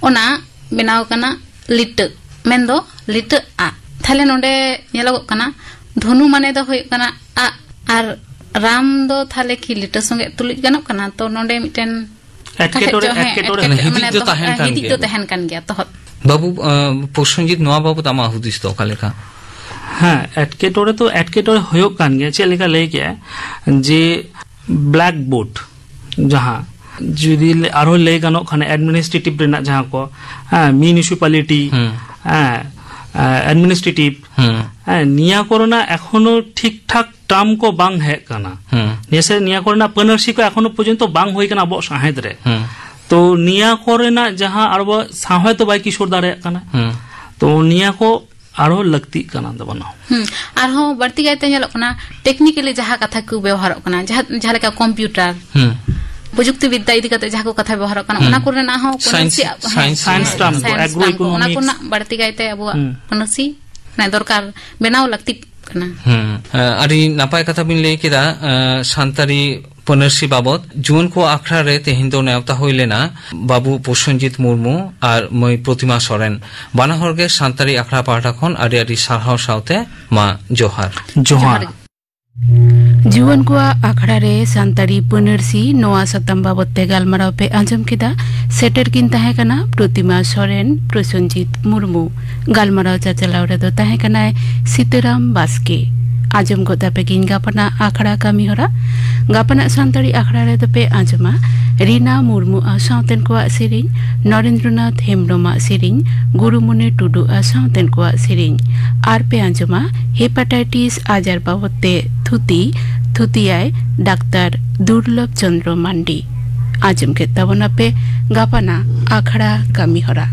ᱚᱱᱟ ᱵᱮᱱᱟᱣ ᱠᱟᱱᱟ ᱞᱤᱴᱟᱹ, ᱢᱮᱱᱫᱚ ᱞᱤᱴᱟᱹ ᱟᱜ᱾ ᱛᱟᱦᱞᱮ ᱱᱚᱰᱮ ᱧᱮᱞᱚᱜᱚᱜ ᱠᱟᱱᱟ, ᱫᱷᱚᱱᱩ ᱢᱟᱱᱮ ᱫᱚ ᱦᱩᱭᱩᱜ ᱠᱟᱱᱟ ᱟᱜ, ᱟᱨ ᱨᱟᱢ ᱫᱚ ᱛᱟᱦᱞᱮ ᱠᱤ ᱞᱤᱴᱟᱹ ᱥᱚᱸᱜᱮ ᱛᱩᱞᱩᱡ ᱜᱟᱱᱚᱜ ᱠᱟᱱᱟ? ᱛᱚ ᱱᱚᱰᱮ ᱢᱤᱫᱴᱮᱱ ᱮᱴᱠᱮᱴᱚᱬᱮ, ᱪᱚ, ᱦᱮᱸ, ᱮᱴᱠᱮᱴᱚᱬᱮ᱾ ᱮᱴᱠᱮᱴᱚᱬᱮ, ᱦᱤᱫᱤᱡ ᱢᱟᱱᱮ ᱫᱚ ᱫᱚᱦᱚ-, ᱛᱟᱦᱮᱱ ᱦᱮᱸ, ᱠᱟᱱ ᱦᱤᱫᱤᱡ ᱜᱮᱭᱟ᱾ ᱫᱚ ᱛᱟᱦᱮᱱ ᱠᱟᱱ ᱜᱮᱭᱟ, ᱛᱚᱦᱚᱫ᱾ ᱵᱟᱹᱵᱩ, ᱟᱸ, ᱯᱨᱚᱥᱮᱱᱡᱤᱛ, ᱱᱚᱣᱟ ᱵᱟᱵᱚᱛ ᱟᱢᱟᱜ ᱦᱩᱫᱤᱥ ᱫᱚ ᱚᱠᱟ ᱞᱮᱠᱟ? ᱦᱮᱸ, ᱮᱴᱠᱮᱴᱚᱬᱮ ᱛᱚ ᱮᱴᱠᱮᱴᱚᱬᱮ ᱦᱩᱭᱩᱜ ᱠᱟᱱ ᱜᱮᱭᱟ᱾ ᱪᱮᱫ ᱞᱮᱠᱟ ᱞᱟᱹᱭ ᱠᱮᱜᱼᱟ ᱡᱮ ᱵᱞᱮᱠ ᱵᱳᱨᱰ, ᱡᱟᱦᱟᱸ ᱡᱩᱫᱤ ᱞᱮ-, ᱟᱨᱦᱚᱸ ᱞᱟᱹᱭ ᱜᱟᱱᱚᱜ ᱠᱷᱟᱱ ᱮᱰᱢᱤᱱᱤᱥᱴᱨᱮᱴᱤᱵᱷ ᱨᱮᱱᱟᱜ ᱡᱟᱦᱟᱸ ᱠᱚ, ᱦᱮᱸ, ᱢᱤᱣᱱᱤᱥᱤᱯᱟᱞᱤᱴᱤ, ᱦᱩᱸ᱾ ᱦᱮᱸ, ᱮᱰᱢᱤᱱᱤᱥᱴᱨᱮᱴᱤᱵᱷ, ᱦᱩᱸ᱾ ᱦᱮᱸ, ᱱᱤᱭᱟᱹ ᱠᱚᱨᱮᱱᱟᱜ ᱮᱠᱷᱚᱱᱳ ᱴᱷᱤᱠ ᱴᱷᱟᱠ ᱴᱟᱨᱢ ᱠᱚ ᱵᱟᱝ ᱦᱮᱡ ᱠᱟᱱᱟ᱾ ᱦᱩᱸ᱾ ᱱᱤᱭᱟᱹ ᱥᱮ ᱱᱤᱭᱟᱹ ᱠᱚᱨᱮᱱᱟᱜ ᱯᱟᱹᱱᱟᱹᱨᱥᱤ ᱠᱚ ᱮᱠᱷᱚᱱᱳ ᱯᱚᱨᱡᱚᱱᱛᱚ ᱵᱟᱝ ᱦᱩᱭ ᱠᱟᱱᱟ ᱟᱵᱚᱣᱟᱜ ᱥᱟᱶᱦᱮᱫ ᱨᱮ᱾ ᱦᱩᱸ᱾ ᱛᱚ ᱱᱤᱭᱟᱹ ᱠᱚᱨᱮᱱᱟᱜ ᱡᱟᱦᱟᱸ ᱟᱵᱚᱣᱟᱜ ᱥᱟᱶᱦᱮᱫ ᱫᱚ ᱵᱟᱭ ᱠᱤᱥᱳᱨ ᱫᱟᱲᱮᱭᱟᱜ ᱠᱟᱱᱟ᱾ ᱦᱩᱸ᱾ ᱛᱚ ᱱᱤᱭᱟᱹ ᱠᱚ ᱟᱨᱦᱚᱸ ᱞᱟᱹᱠᱛᱤᱜ ᱠᱟᱱᱟ ᱫᱚ ᱵᱟᱝ᱾ ᱦᱩᱸ᱾ ᱟᱨᱦᱚᱸ ᱵᱟᱹᱲᱛᱤ ᱠᱟᱭᱛᱮ ᱧᱮᱞᱚᱜ ᱠᱟᱱᱟ, ᱴᱮᱠᱱᱤᱠᱮᱞᱤ ᱡᱟᱦᱟᱸ ᱠᱟᱛᱷᱟ ᱠᱚ ᱵᱮᱣᱦᱟᱨᱚᱜ ᱠᱟᱱᱟ, ᱡᱟᱦᱟᱸ, ᱡᱟᱦᱟᱸ ᱞᱮᱠᱟ ᱠᱚᱢᱯᱤᱭᱩᱴᱟᱨ, ᱦᱩᱸ᱾ ᱯᱨᱚᱡᱩᱠᱛᱤ ᱵᱤᱫᱽᱫᱟ ᱤᱫᱤ ᱠᱟᱛᱮ ᱡᱟᱦᱟᱸ ᱠᱚ ᱠᱟᱛᱷᱟ ᱵᱮᱣᱦᱟᱨᱚᱜ ᱠᱟᱱᱟ, ᱦᱩᱸ᱾ ᱚᱱᱟ ᱠᱚᱨᱮᱱᱟᱜ ᱦᱚᱸ ᱠᱳᱱᱳ ᱥᱟᱭᱮᱱᱥ, ᱪᱮᱫ, ᱦᱮᱸ, ᱥᱟᱭᱮᱱᱥ ᱥᱟᱭᱮᱱᱥ ᱴᱟᱨᱢ ᱠᱚ, ᱥᱟᱭᱮᱱᱥ ᱴᱟᱨᱢ ᱠᱚ, ᱮᱜᱽᱨᱳ ᱚᱱᱟ, ᱚᱱᱟ ᱤᱠᱳᱱᱚᱢᱤᱠᱥ᱾ ᱠᱚᱨᱮᱱᱟᱜ ᱵᱟᱹᱲᱛᱤ ᱠᱟᱭᱛᱮ ᱟᱵᱚᱣᱟᱜ ᱦᱩᱸ᱾ ᱯᱟᱹᱱᱟᱹᱨᱥᱤ, ᱢᱟᱱᱮ, ᱫᱚᱨᱠᱟᱨ ᱵᱮᱱᱟᱣ ᱞᱟᱹᱠᱛᱤᱜ ᱠᱟᱱᱟ᱾ ᱦᱩᱸ᱾ ᱮ, ᱟᱹᱰᱤ ᱱᱟᱯᱟᱭ ᱠᱟᱛᱷᱟ ᱵᱤᱱ ᱞᱟᱹᱭ ᱠᱮᱫᱟ, ᱮ, ᱥᱟᱱᱛᱟᱲᱤ ᱯᱟᱹᱱᱟᱹᱨᱥᱤ ᱵᱟᱵᱚᱛ᱾ ᱡᱩᱣᱟᱹᱱ ᱠᱚ ᱟᱠᱷᱲᱟ ᱨᱮ ᱛᱮᱦᱮᱧ ᱫᱚ ᱱᱮᱣᱛᱟ ᱦᱩᱭ ᱞᱮᱱᱟ ᱵᱟᱹᱵᱩ ᱯᱨᱚᱥᱮᱱᱡᱤᱛ ᱢᱩᱨᱢᱩ ᱟᱨ ᱢᱟᱹᱭ ᱯᱨᱚᱛᱤᱢᱟ ᱥᱚᱨᱮᱱ᱾ ᱵᱟᱱᱟ ᱦᱚᱲ ᱜᱮ ᱥᱟᱱᱛᱟᱲᱤ ᱟᱠᱷᱲᱟ ᱯᱟᱦᱴᱟ ᱠᱷᱚᱱ ᱟᱹᱰᱤ ᱟᱹᱰᱤ ᱥᱟᱨᱦᱟᱣ ᱥᱟᱶᱛᱮ ᱢᱟ ᱡᱚᱦᱟᱨ᱾ ᱡᱚᱦᱟᱨ᱾ ᱡᱚᱦᱟᱨ᱾ ᱡᱩᱣᱟᱹᱱ ᱠᱚᱣᱟᱜ ᱟᱠᱷᱲᱟ ᱨᱮ ᱥᱟᱱᱛᱟᱲᱤ ᱯᱟᱹᱱᱟᱹᱨᱥᱤ, ᱱᱚᱣᱟ ᱥᱟᱛᱟᱢ ᱵᱟᱵᱚᱛ ᱛᱮ ᱜᱟᱞᱢᱟᱨᱟᱣ ᱯᱮ ᱟᱸᱡᱚᱢ ᱠᱮᱫᱟ᱾ ᱥᱮᱴᱮᱨ ᱠᱤᱱ ᱛᱟᱦᱮᱸ ᱠᱟᱱᱟ ᱯᱨᱚᱛᱤᱢᱟ ᱥᱚᱨᱮᱱ, ᱯᱨᱚᱥᱮᱱᱡᱤᱛ ᱢᱩᱨᱢᱩ᱾ ᱜᱟᱞᱢᱟᱨᱟᱣ ᱪᱟᱪᱟᱞᱟᱣ ᱨᱮᱫᱚ ᱛᱟᱦᱮᱸ ᱠᱟᱱᱟᱭ ᱥᱤᱛᱟᱹᱨᱟᱢ ᱵᱟᱥᱠᱮ᱾ ᱟᱸᱡᱚᱢ ᱜᱚᱫ ᱟᱯᱮ ᱜᱤᱧ ᱜᱟᱯᱟᱱᱟᱜ ᱟᱠᱷᱲᱟ ᱠᱟᱹᱢᱤ ᱦᱚᱨᱟ᱾ ᱜᱟᱯᱟᱱᱟᱜ ᱥᱟᱱᱛᱟᱲᱤ ᱟᱠᱷᱲᱟ ᱨᱮᱫᱚ ᱯᱮ ᱟᱸᱡᱚᱢᱟ ᱨᱤᱱᱟ ᱢᱩᱨᱢᱩ ᱟᱜ ᱥᱟᱶᱛᱮᱱ ᱠᱚᱣᱟᱜ ᱥᱮᱨᱮᱧ, ᱱᱚᱨᱮᱱᱫᱨᱚᱱᱟᱛᱷ ᱦᱮᱢᱵᱽᱨᱚᱢ ᱟᱜ ᱥᱮᱨᱮᱧ, ᱜᱩᱨᱩᱢᱩᱱᱤ ᱴᱩᱰᱩ ᱟᱜ ᱥᱟᱶᱛᱮᱱ ᱠᱚᱣᱟᱜ ᱥᱮᱨᱮᱧ᱾ ᱟᱨ ᱯᱮ ᱟᱸᱡᱚᱢᱟ ᱦᱮᱯᱟᱴᱟᱭᱴᱤᱥ ᱟᱡᱟᱨ ᱵᱟᱵᱚᱛ ᱛᱮ ᱛᱷᱩᱛᱤ, ᱛᱷᱩᱛᱤᱭᱟᱭ ᱰᱟᱠᱛᱟᱨ ᱫᱩᱨᱞᱚᱵᱷ ᱪᱚᱸᱫᱽᱨᱚ ᱢᱟᱱᱰᱤ᱾ ᱟᱸᱡᱚᱢ ᱠᱮᱫ ᱛᱟᱵᱚᱱᱟᱯᱮ ᱜᱟᱯᱟᱱᱟᱜ ᱟᱠᱷᱲᱟ ᱠᱟᱹᱢᱤ ᱦᱚᱨᱟ᱾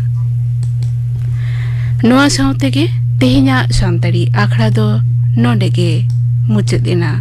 ᱱᱚᱣᱟ ᱥᱟᱶ ᱛᱮᱜᱮ ᱛᱮᱦᱮᱧᱟᱜ ᱥᱟᱱᱛᱟᱲᱤ ᱟᱠᱷᱲᱟ ᱫᱚ ᱱᱚᱰᱮ ᱜᱮ ᱢᱩᱪᱟᱹᱫ ᱮᱱᱟ᱾